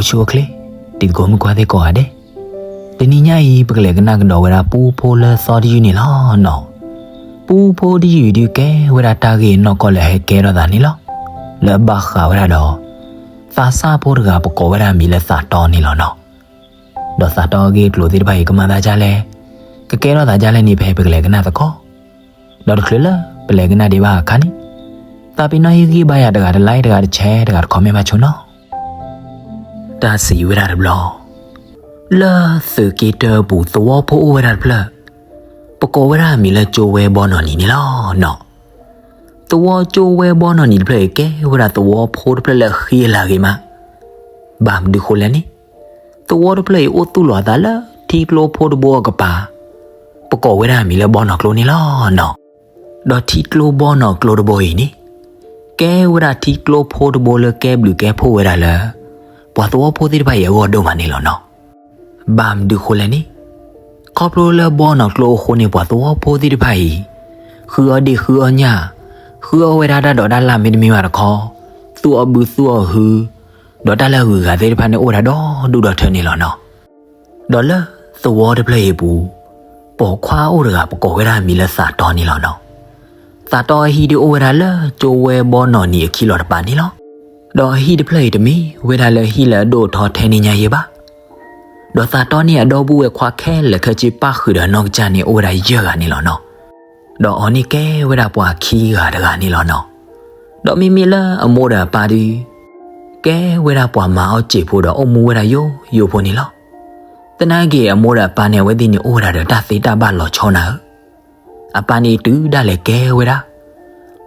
အိၣ်ဆူၣ်အိၣ်ချ့ တံၤသကိးမုၣ်ခွါသ့ၣ်ကိးဂၤဒဲး, တနံၤညါအံၤ ပကလဲၤကနၣ်ကဒီးဝဲဒၣ်ပူဖိလၢသီတယုၢ်န့ၣ်လီၤနီၤ. ပူဖိတယုၢ်အံၤဒုးကဲဝဲဒၣ်တၢ်ဂ့ၢ်နီၢ်ကီၢ်လၢအဟဲကဲထီၣ်သးန့ၣ်လီၤ. လၢအဘၣ်ဃးဝဲဒၣ်ဒီး သးစၢ်ဖိတဂၤ ပကိးဝဲဒၣ်မံၤလၢသးတီန့ၣ်လီၤနီၤ. ဒီးသးတီအဂ့ၢ်အကျိၤသ့ၣ်တဖၣ်အံၤ ကမၤသးဒ်လဲၣ်, ကကဲထီၣ်သးဒ်လဲၣ်န့ၣ် ဖဲပကလဲၤကနၣ်သကိး. ဒီးတချုးလၢပလဲၤကနၣ်ဒံးဘၣ်အခါန့ၣ်, သးပ့ၤနီၣ်ဟ့ၣ်ဂံၢ်ဘါယၤတဂၤတlike တဂၤတshare တဂၤတcommentဘၣ်ဆိနီၤ. တၢ်စံးဝဲဒၣ်တဘျီ, လၢသုးက့တၢအပူၤ သဝီဖိအိၣ်ဝဲဒၣ်တဖျၢၣ်, ပကိးဝဲဒၣ်မံၤလၢကၠိဝဲဘီနီၢ်နံၤန့ၣ်လီၤနီၤ. သဝီကၠိဝဲဘီနီၢ်နံၤတဖျၢၣ်အံၤ ကဲဝဲဒၣ်သဝီဖိတဖျၢၣ်လၢအဃံအလၤဂ့ၤမး. ဘၣ်မနုၤဃိလဲၣ်န့ၣ်, သဝီတဖျၢၣ်အံၤအိၣ်သူၣ်လီၤအသးလၢထံကျိဖိတဘိအကပၤ, ပကိးဝဲဒၣ်မံၤလၢဘီနီၢ်ကျိန့ၣ်လီၤနီၤ. ဒီးထံကျိဘီနီၢ်ကျိတဘိအံၤန့ၣ်, ကဲဝဲဒၣ်ထံကျိဖိတဘိလၢကဲဘျုးကဲဖှိၣ်ဝဲဒၣ်လၢ ပှၤသဝီဖိသ့ၣ်တဖၣ်အံၤအဂီၢ်ဒိၣ်မးန့ၣ်လီၤနီၤ. ဘၣ်မနုၤဃိလဲၣ်န့ၣ်, ခီဖျိလၢဘီနီၢ်ကျိအဃိန့ၣ် ပှၤသဝီဖိသ့ၣ်တဖၣ်အံၤ ဃုအီၣ်ဒ့ၣ်ဃုအီၣ်ညၣ်, ဃုအီၣ်ဝဲဒၣ်တၢ်ဒိးတၢ်လၣ်မ့တမ့ၢ်ဘၣ်တခီ, သူၣ်အီၣ်ဘုသူၣ်အီၣ်ဟု, ဒီးတၢ်လၢအဂုၤအဂၤသ့ၣ်တဖၣ်န့ၣ်အိၣ်ဝဲဒၣ်ဒီဒူၣ်ဒီထၢန့ၣ်လီၤနီၤ. ဒီးလၢသဝီတဖျၢၣ်အံၤအပူၤ, ပိာ်ခွါအိၣ်တဂၤ ပကိးဝဲဒၣ်မံၤလၢသးတီန့ၣ်လီၤနီၤ. သးတီအဟံၣ်ဒုးအိၣ်ဝဲဒၣ်လၢကၠိဝဲဘီနီၢ်နံၤအခံလီၤတပၤန့ၣ်လီၤ. ဒီးအဟံၣ်တဖျၢၣ်အံၤတမ့ၢ်ဝဲဒၣ်လၢအဟံၣ်လၢအဒိၣ်အထီထဲန့ၣ်ညါယဲဘၣ်. ဒီးသးတီန့ၣ်အဒီပုၢ်ဝဲၢ်ခွါခဲလၢာ်ခဲဆ့ပၣ်ဃုာ်ဒီးအနီၢ်ကစၢ်န့ၣ် အိၣ်ဝဲဒၣ်ယဲၢ်ဂၤန့ၣ်လီၤနီၤ. ဒီးအီၤန့ၣ်ကဲဝဲဒၣ်ပှၤခံဂၤတဂၤန့ၣ်လီၤနီၤ. ဒီးမ့မ့ၢ်လၢအမိၢ်ဒီးအပၢ်ဒုး ကဲဝဲဒၣ်ပှၤမၤအီၣ်စံာ်ဖိဒီးအိၣ်မူဝဲဒၣ်ယိယိဖိန့ၣ်လီၤ. သနာ်က့အမိၢ်ဒီးအပၢ်န့ၣ် အဝဲသ့ၣ်န့ၣ်အိၣ်ဝဲဒၣ်ဒီးတၢ်သ့တၢ်ဘၣ်လီၤဆီနၤဧၢ. အပၢ်န့ၣ်တုၤဒၣ်လဲာ်ကဲဝဲဒၣ်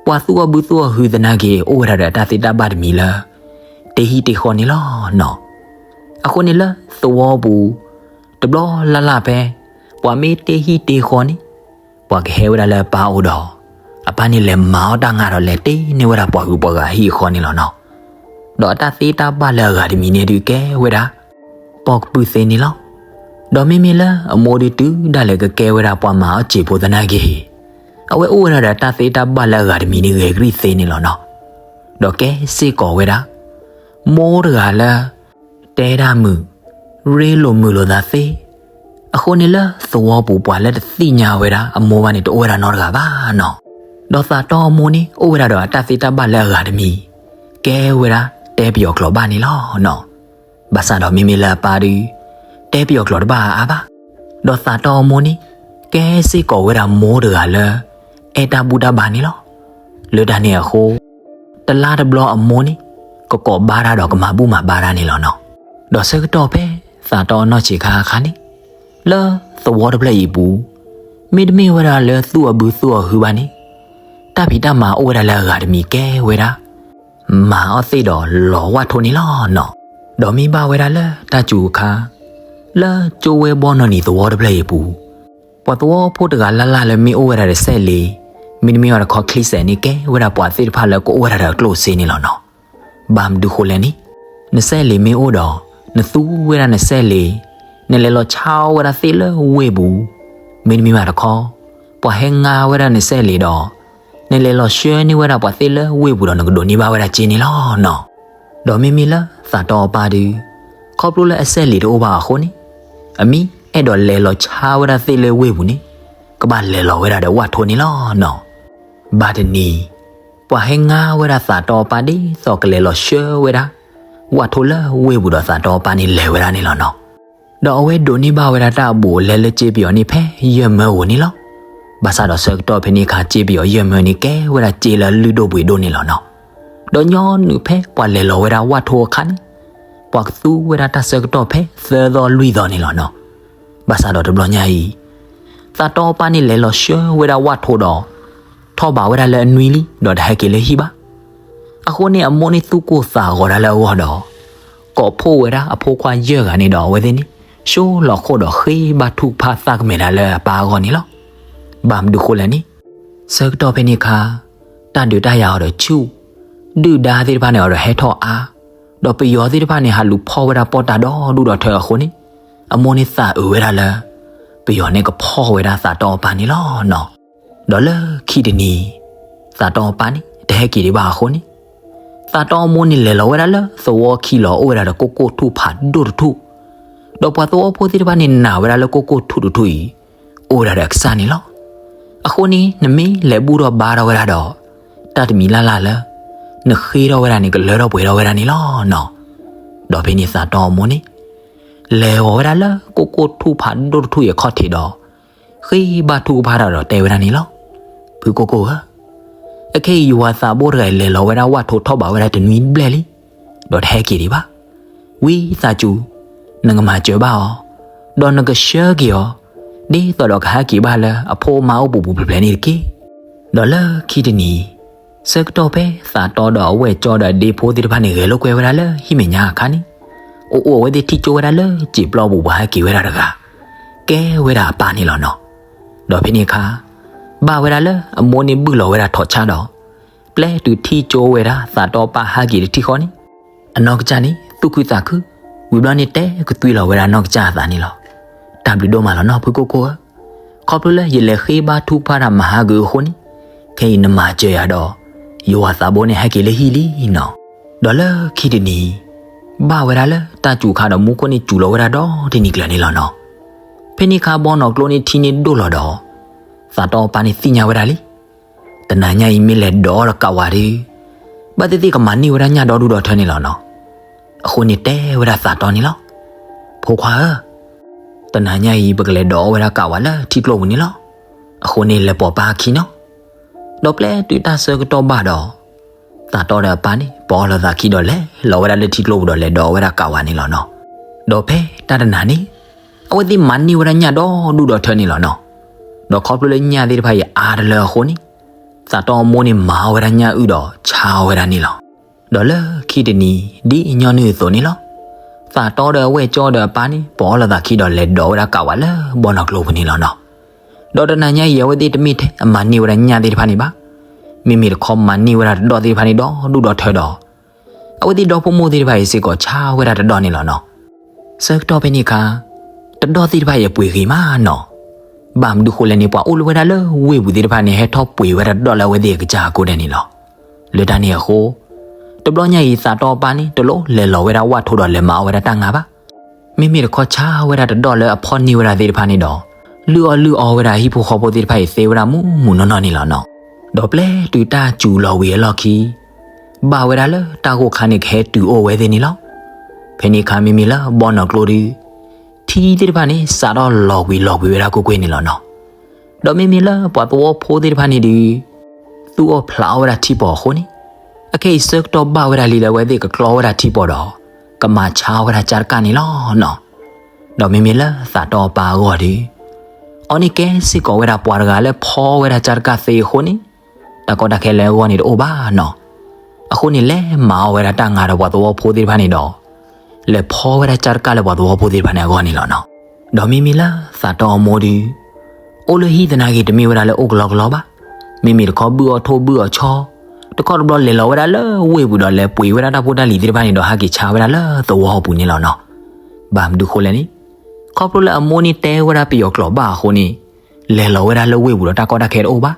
ပှၤသူၣ်အီၣ်ဘုသူၣ်အီၣ်ဟုသနာ်က့ အိၣ်ဝဲဒၣ်ဒီးတၢ်သ့တၢ်ဘၣ်တမံၤလၢ တ့ဟံၣ်တ့ဃီန့ၣ်လီၤနီၤ. အဃိန့ၣ်လၢသဝီပူၤ တဘျီလၢ်လၢ်ဖဲ ပှၤမ့ၢ်တ့ဟံၣ်တ့ဃီန့ၣ် ပှၤကဟဲဝဲဒၣ်လၢအပၢ်အိၣ်ဒီး အပၢ်န့ၣ်လဲၤမၤအီၣ်တၢ်ငါဒီးလဲၤတ့န့ၢ်ဝဲဒၣ်ပှၤဂုၤပှၤဂၤဟံၣ်အဃီန့ၣ်လီၤနီၤ. ဒီးအတၢ်သ့တၢ်ဘၣ်လၢအဂၤတမံၤန့ၣ်ဒုးကဲဝဲဒၣ် ပိာ်ကပုၢ်သ့န့ၣ်လီၤ. ဒီးမ့မ့ၢ်လၢအမိၢ်ဒုးတုၤဒၣ်လဲာ်ကကဲဝဲဒၣ်ပှၤမၤအီၣ်စံာ်ဖိသနာ်က့ အဝဲအိၣ်ဝဲဒၣ်ဒီးတၢ်သ့တၢ်ဘၣ်လၢအဂၤတမံၤန့ၣ်ဂဲၤကလံၣ်သ့န့ၣ်လီၤနီၤ. ဒီးကဲစ့ၢ်ကီးဝဲဒၣ် မိၢ်တဂၤလၢ တဲဒၣ်မုာ် ရ့လိာ်မုာ်လိာ်သးသ့. အဃိန့ၣ်လၢသဝီပူၤပှၤလၢတသ့ၣ်ညါဝဲဒၣ်အမိၢ်ဘၣ်န့ၣ် တအိၣ်ဝဲဒၣ်နီတဂၤဘၣ်နီၤ. ဒီးသးတီအမိၢ်န့ၣ် အိၣ်ဝဲဒၣ်ဒီးအတၢ်သ့တၢ်ဘၣ်လၢအဂၤတမံၤ ကဲဝဲဒၣ်တဲပယီၤကျိာ်ဘၣ်န့ၣ်လီၤနီၤ. ဘၣ်ဆၣ်ဒီးမ့မ့ၢ်လၢအပၢ်ဒုး တဲပယီၤကျိာ်တဘၣ်အါအါဘၣ်. ဒီးသးတီအမိၢ်န့ၣ် ကဲစ့ၢ်ကီးဝဲဒၣ်မိၢ်တဂၤလၢ အဲၣ်တၢ်ဘူၣ်တၢ်ဘါန့ၣ်လီၤ. လၢတၢ်န့ၣ်အဃိ တလါတဘျီအမိၢ်န့ၣ် ကကိးဘါတၢ်ဒီးကမၤဘူၣ်မၤဘါတၢ်န့ၣ်လီၤနီၤ. ဒီးဆၢကတီၢ်ဖဲသးတီအနီၢ်ဆံးခါအခါန့ၣ် လၢသဝီတဖျၢၣ်အံၤအပူၤ မ့တမ့ၢ်ဝဲဒၣ်လၢသူၣ်အဘုသူၣ်အဟုဘၣ်န့ၣ် တၢ်ဖံးတၢ်မၤအိၣ်ဝဲဒၣ်လၢအဂၤတမံၤကဲဝဲဒၣ် မၤအီၣ်သ့ၣ်ဒီးလီၤဝၣ်ထိၣ်န့ၣ်လီၤနီၤ. ဒီးမ့ၢ်ဘၣ်ဝဲဒၣ်လၢတၢ်စူၤအခါ လၢကၠိဝဲဘီနီၢ်နံၤသဝီတဖျၢၣ်အံၤအပူၤ ပှၤသဝီဖိတဂၤလၢ်လၢ်လၢမ့ၢ်အိၣ်ဝဲဒၣ်ဒီးစဲးလ့ၤ မ့တမ့ၢ်ဝဲဒၣ်တခီချံစဲးန့ၣ် ကဲဝဲဒၣ်ပှၤသ့ၣ်တဖၣ်လၢကအိၣ်ဝဲဒၣ်ဒီးအကျိၣ်အစ့န့ၣ်လီၤနီၤ. ဘၣ်မနုၤဃိလဲၣ်န့ၣ် နစဲးလ့ၤမ့ၢ်အိၣ်ဒီး နသူဝဲဒၣ်နစဲးလ့ၤ နလဲၤလီၤဆါအီၣ်ဝဲဒၣ်သ့ၣ်လၢဝ့ၢ်ပူၤ မ့တမ့ၢ်ဘၣ်တခီ ပှၤဟဲငါဝဲဒၣ်နစဲးလ့ၤဒီး နလဲၤလီၤဆှၢန့ၢ်ဝဲဒၣ်ပှၤသ့ၣ်လၢဝ့ၢ်ပူၤဒီးနကဒိးန့ၢ်ဘၣ်ဝဲဒၣ်စ့န့ၣ်လီၤနီၤ. ဒီးမ့မ့ၢ်လၢသးတီအပၢ်ဒုး ခီဖျိလၢအစဲးလ့ၤတအိၣ်ဘၣ်အဃိန့ၣ် အမ့ၢ်အဲၣ်ဒိးလဲၤလီၤဆါဝဲဒၣ်သ့ၣ်လၢဝ့ၢ်ပူၤန့ၣ် ကဘၣ်လဲၤလီၤဝဲဒၣ်ဒီးဝၣ်ထိၣ်န့ၣ်လီၤနီၤ. ဘၣ်တနံၤ ပှၤဟဲငါဝဲဒၣ်သးတီအပၢ်ဒ်သိးကလဲၤလီၤဆှၢဝဲဒၣ် ဝၣ်ထိၣ်လၢဝ့ၢ်ပူၤဒီးသးတီအပၢ်န့ၣ်လဲၤဝဲဒၣ်န့ၣ်လီၤနီၤ. ဒီးအဝဲဒိးန့ၢ်ဘၣ်ဝဲဒၣ်တၢ်အဘူးအလဲလၢစ့ပယီၤန့ၣ်ဖဲယဲၢ်မၢဧိၤန့ၣ်လီၤ. ဘၣ်ဆၣ်ဒီးဆၢကတီၢ်ဖဲန့ၣ်အခါ စ့ပယီၤယဲၢ်မၢန့ၣ် ကဲဝဲဒၣ်စ့လၢအလုၢ်ဒိၣ်ပှ့ၤဒိၣ်န့ၣ်လီၤနီၤ. ဒီးညီနုၢ်ဖဲပှၤလဲၤလီၤဝဲဒၣ်ဝၣ်ထိၣ်အခါန့ၣ် ပှၤကသူဝဲဒၣ်တၢ်ဆၢကတီၢ်ဖဲသၢသီလွံၢ်သီန့ၣ်လီၤနီၤ. ဘၣ်ဆၣ်ဒီးတဘျီညါအံၤ သးတီအပၢ်န့ၣ်လဲၤလီၤဆှၢဝဲဒၣ်ဝၣ်ထိၣ်ဒီး ထီၣ်ဘးဝဲဒၣ်လၢအနွံလံ ဒီးတဟဲက့ၤလၢဟံၣ်ဘၣ်. အဃိန့ၣ် အမိၢ်န့ၣ်သူၣ်ကိၢ်သးဂီၤဒၣ်လၢအဂီၢ်ဒီး ကိးဖှိၣ်ဝဲဒၣ်အဖိခွါယဲၢ်ဂၤန့ၣ်ဒီး အဝဲသ့ၣ်န့ၣ် ဆှၢလီၤခိၣ်ဒီးဃ့ဘါထုကဖၣ်သးကမဲာ်ဒၣ်လၢအပၢ်အဂီၢ်န့ၣ်လီၤ. ဘၣ်မနုၤဃိလဲၣ်န့ၣ် ဆၢကတီၢ်ဖဲန့ၣ်အခါ တၢ်ဒုးတၢ်ယၤအီၤဒီးဆူၣ်, ဒုၣ်ဒါသ့ၣ်တဖၣ်န့ၣ်အီၤဒီးဟဲထီၣ်အါ, ဒီးပယီၤသ့ၣ်တဖၣ်န့ၣ် ဟးလူၤဖီၣ်ဝဲဒၣ်ပီၣ်တၢ်ဒီဒူၣ်ဒီထၢအဃိန့ၣ် အမိၢ်န့ၣ်သးအုးဝဲဒၣ်လၢ ပယီၤန့ၣ်ကဖီၣ်ဝဲဒၣ်သးတီအပၢ်န့ၣ်လီၤနီၤ. ဒီးလၢခံတနံၤ သးတီအပၢ်န့ၣ် တဟဲက့ၤဒံးဘၣ်အဃိန့ၣ် သးတီအမိၢ်န့ၣ်လဲၤလီၤဝဲဒၣ်လၢသဝီခံလီၤ အိၣ်ဝဲဒၣ်ဒီးကိၢ်ကိၢ်ထူၣ်ဖးဒိၣ်တထူၣ်, ဒီးပှၤသဝီဖိသ့ၣ်တဖၣ်န့ၣ်နာ်ဝဲဒၣ်လၢကိၢ်ကိၢ်ထူၣ်တထူၣ်အံၤ အိၣ်ဝဲဒၣ်ဒီးအကစၢ်န့ၣ်လီၤ. အဃိန့ၣ် နမ့ၢ်လဲၤဘူၣ်ထီၣ်ဘါထီၣ်ဝဲဒၣ်ဒီး တၢ်တမံၤလၢ်လၢ်လၢ နဃ့ထီၣ်ဝဲဒၣ်န့ၣ် ကလၢထီၣ်ပှဲၤထီၣ်ဝဲဒၣ်န့ၣ်လီၤနီၤ. ဒီးဖဲန့ၣ်သးတီအမိၢ်န့ၣ် လဲၤဂီၤဝဲဒၣ်လၢကိၢ်ကိၢ်ထူၣ်ဖးဒိၣ်တထူၣ်အံၤအခီၣ်ထံးဒီး ဃ့ဘါထုကဖၣ်တၢ်ဒီးတဲဝဲဒၣ်န့ၣ်လီၤ. ဖုကိၢ်ကိၢ်ဧၢ, အခဲအံၤယွၤသးဘိတဂၤအံၤ လဲၤလီၤဝဲဒၣ်ဝၣ်ထိးထီၣ်ဘးဝဲဒၣ်တနွံဘျဲၣ်လံ, ဒီးတဟဲက့ၤဒံးဘၣ်. ဝံသးစူၤ, နကမၤစၢၤဘၣ်အီၤ, ဒီးနကဆှၢက့ၤအီၤ ဒ်သိးဒီးကဟဲက့ၤဘၣ်လၢအဖိအမါအိၣ်ပူၤပူၤဖျဲးဖျဲးန့ၣ်တက့ၢ်. ဒီးလၢခံတနံၤ ဆၢကတီၢ်ဖဲသးတီဒီးအဝဲၢ်ကၠီဒီးအဒ့ဖိသ့ၣ်တဖၣ်န့ၣ် ဂဲၤလိာ်ကွဲဝဲဒၣ်လၢဟံၣ်မဲာ်ညါအခါန့ၣ်, အိၣ်အိၣ်အဝဲသ့ၣ်ထံၣ်ကၠိဝဲဒၣ်လၢစံာ်ပျီပူၤ ပှၤဟဲက့ၤဝဲဒၣ်တဂၤ ကဲဝဲဒၣ်အပၢ်န့ၣ်လီၤနီၤ. ဒီးဖဲန့ၣ်အခါ ဘၣ်ဝဲဒၣ်လၢအမိၢ်န့ၣ်ဘုၣ်လီၤဝဲဒၣ်ထိးဆါဒီး ပျဲတုၤထံၣ်ကၠိဝဲဒၣ်သးတီပၢ်ဟဲက့ၤတထံၣ်ဃီန့ၣ် အနီၢ်ကစၢ်န့ၣ် သူၣ်ခုသးခု, ဝံၤဘျီန့ၣ်တဲကသွံလီၤဝဲဒၣ်နီၢ်ကစၢ်အသးန့ၣ်လီၤ. တၢ်ဘျုးဒိၣ်မးလီၤနီၤ ဖုကိၢ်ကိၢ်ဧၢ, ခီဖျိလၢယလဲၤဃ့ဘါထုကဖၣ်တၢ်မၤဟါဂုၤအဃိန့ၣ်, ခဲအံၤနမၤစၢၤယၤဒီး ယွၤသးဘိန့ၣ်ဟဲက့ၤလၢဟံၣ်လံနီၤ. ဒီးလၢခံတနံၤ ဘၣ်ဝဲဒၣ်လၢတၢ်စူၤခါဒီး မူခိၣ်န့ၣ်စူၤလီၤဝဲဒၣ်ဒီတနံၤကျၢၤန့ၣ်လီၤနီၤ. ဖဲန့ၣ်အခါ ဘီနီၢ်ကျိန့ၣ်ထံန့ၣ်ဒိၣ်လီၤဒီး သးတီအပၢ်န့ၣ်သ့ၣ်ညါဝဲဒၣ်လံ. တနၤညါအံၤမ့ၢ်လဲၤဒိးအီၤဒီးကးဝးဒီး ဘၣ်သ့ၣ်သ့ၣ်ကမၤန့ၢ်ဝဲဒၣ်ညၣ်ဒီဒူၣ်ဒီထၢန့ၣ်လီၤနီၤ. အဃိန့ၣ်တဲဝဲဒၣ်သးတီန့ၣ်လီၤ. ဖိခွါဧၢ, တနၤညါအံၤ ပကလဲၤဒိးအီၤဝဲဒၣ်ကးဝးလၢထံကျိပူၤန့ၣ်လီၤ. အဃိန့ၣ်လဲၤပိာ်ပၢ်အခံနီၤ. ဒီးပျဲတုၤတၢ်ဆၢကတီၢ်ဘၣ်ဒီး သးတီဒီးအပၢ်န့ၣ် ပိာ်အီၤလိာ်သးခံဒီးလဲၤလီၤဝဲဒၣ်လၢထံကျိပူၤဒီးလဲၤဒိးအီၤဝဲဒၣ်ကးဝးန့ၣ်လီၤနီၤ. ဒီးဖဲတၢ်တနၤန့ၣ် အဝဲသ့ၣ်မၤန့ၢ်ဝဲဒၣ်ညၣ်ဒီဒူၣ်ဒီထၢန့ၣ်လီၤနီၤ. ဒီးခီဖျိလၢညၣ်သ့ၣ်တဖၣ်အံၤအါတလၢအဃိန့ၣ် သးတီအမိၢ်န့ၣ်မၤအီၤဝဲဒၣ်ညၣ်အုၣ်ဒီးဆါအီၤဝဲဒၣ်န့ၣ်လီၤ. ဒီးလၢခံတနံၤ ဒ်ညီနုၢ်အသိးန့ၣ်လီၤ. သးတီဒီးအဝဲၢ်ကၠီဒီးအပၢ်န့ၣ် ပိာ်အီၤလိာ်သးခံဒီးလဲၤဒိးဝဲဒၣ်ကးဝးလၢဘီနီၢ်ကျိပူၤန့ၣ်လီၤနီၤ. ဒီးတနၤညါအံၤ အဝဲသ့ၣ်တမ့ၢ်ထဲအမၤန့ၢ်ဝဲဒၣ်ညၣ်သ့ၣ်တဖၣ်န့ၣ်ဘၣ်. မ့မ့ၢ်တခီမၤန့ၢ်ဝဲဒၣ်တဒီၣ်သ့ၣ်တဖၣ်န့ၣ်ဒီဒူၣ်ဒီထၢဒီး အဝဲသ့ၣ်ဒီဖိမိၢ်သ့ၣ်တဖၣ်အံၤစ့ၢ်ကီးဆါဝဲဒၣ်တဒီၣ်န့ၣ်လီၤနီၤ. ဆၢကတီၢ်ဖဲန့ၣ်အခါ တဒီၣ်သ့ၣ်တဖၣ်အံၤအပှ့ၤဂ့ၤမးနီၤ. ဘၣ်မနုၤဃိလဲၣ်န့ၣ် ပှၤအိၣ်လၢဝဲဒၣ်လၢဝ့ၢ်ပူၤသ့ၣ်တဖၣ်န့ၣ် ဟဲထီၣ်ပှ့ၤဝဲဒၣ်တဒီၣ်လၢအဝဲသ့ၣ်အကစၢ်အကိးဒဲးန့ၣ်လီၤ. လၢတၢ်န့ၣ်အဃိ တဘျီညါအံၤ သးတီအပၢ်န့ၣ် တလိၣ်လဲၤလီၤဝဲဒၣ်ဝၣ်ထိးဒီးလဲၤမၤအီၣ်ဝဲဒၣ်တၢ်ငါဘၣ်. မ့မ့ၢ်တခီဆါဝဲဒၣ်တဒီၣ်လၢအဖီၣ်န့ၢ်ဝဲဒၣ်သ့ၣ်တဖၣ်န့ၣ်ဒီး လုၢ်အီၣ်လုၢ်အီဝဲဒၣ်ဟံၣ်ဖိဃီဖိသ့ၣ်တဖၣ်အံၤ သ့ဝဲဒၣ်မုၢ်မုၢ်နီၢ်နီၢ်န့ၣ်လီၤနီၤ. ဒီးပျဲတုၤတၢ်စူၤလီၤဝံၤအလီၢ်ခံ ဘၣ်ဝဲဒၣ်လၢတၢ်ဂိၢ်ခါန့ၣ်ကဟဲတုၤအိၣ်ဝဲသ့ၣ်န့ၣ်လီၤ. ဖဲန့ၣ်အခါမ့မ့ၢ်လၢဘီနီၢ်ကျိဒီး ထံသ့ၣ်တဖၣ်န့ၣ် စးထီၣ်လီၤဝံၤလီၤဝံၤဝဲဒၣ်ကွ့ၢ်ကွ့ၢ်န့ၣ်လီၤနီၤ. ဒီးမ့မ့ၢ်လၢပှၤသဝီဖိသ့ၣ်တဖၣ်န့ၣ်ဒီး သူၣ်အီၣ်ဖျးအီၣ်ဝဲဒၣ်ထံပီၤအဃိန့ၣ် အခဲအံၤဆၢကတီၢ်ဘၣ်ဝဲဒၣ်လံလၢအဝဲသ့ၣ်ကကျီဝဲဒၣ်ထံပီၤဒီး ကမၤဆါဝဲဒၣ်ကၠၢတကၣ်န့ၣ်လီၤနီၤ. ဒီးမ့မ့ၢ်လၢသးတီအပၢ်အဂီၢ်ဒီး အီၤန့ၣ်ကဲစ့ၢ်ကီးဝဲဒၣ်ပှၤတဂၤလၢဖီဝဲဒၣ်ကၠၢတကၣ်သ့အဃိန့ၣ် တၢ်ကီတၢ်ခဲလၢအဂီၢ်န့ၣ်တအိၣ်ဘၣ်နီၤ. အဃိန့ၣ် လဲၤမၤအီၣ်ဝဲဒၣ်တၢ်ငါဒီးပှၤသဝီဖိသ့ၣ်တဖၣ်န့ၣ်ဒီး လဲၤဖီဝဲဒၣ်ကၠၢတကၣ်လၢပှၤသဝီဖိသ့ၣ်တဖၣ်န့ၣ်အဂီၢ်န့ၣ်လီၤနီၤ. ဒီးမ့မ့ၢ်လၢသးတီအမိၢ်ဒီး အိၣ်လၢဟံၣ်သနာ်က့ တမ့ၢ်ဝဲဒၣ်လၢအိၣ်ကလီကလီဘၣ်. မ့မ့ၢ်တခီဘုၣ်အီၣ်ထိၣ်ဘုၣ်အီၣ်ဆီ, တခီတဘျီလဲၤလီၤဝဲဒၣ်လၢဝ့ၢ်ပူၤဒီးလဲၤပှ့ၤဝဲဒၣ်တၢ်ဖိတၢ်လံၤသ့ၣ်တဖၣ်န့ၣ်ဒီး ဟဲက့ၤဆါဝဲဒၣ်လၢသဝီပူၤန့ၣ်လီၤနီၤ. ဘၣ်မနုၤဃိလဲၣ်န့ၣ် ခီဖျိလၢအမိၢ်န့ၣ်တဲဝဲဒၣ်ပယီၤကျိာ်ဘၣ်အဃိန့ၣ် လဲၤလီၤဝဲဒၣ်လၢဝ့ၢ်ပူၤဒီးတၢ်ကီတၢ်ခဲတအိၣ်ဘၣ်.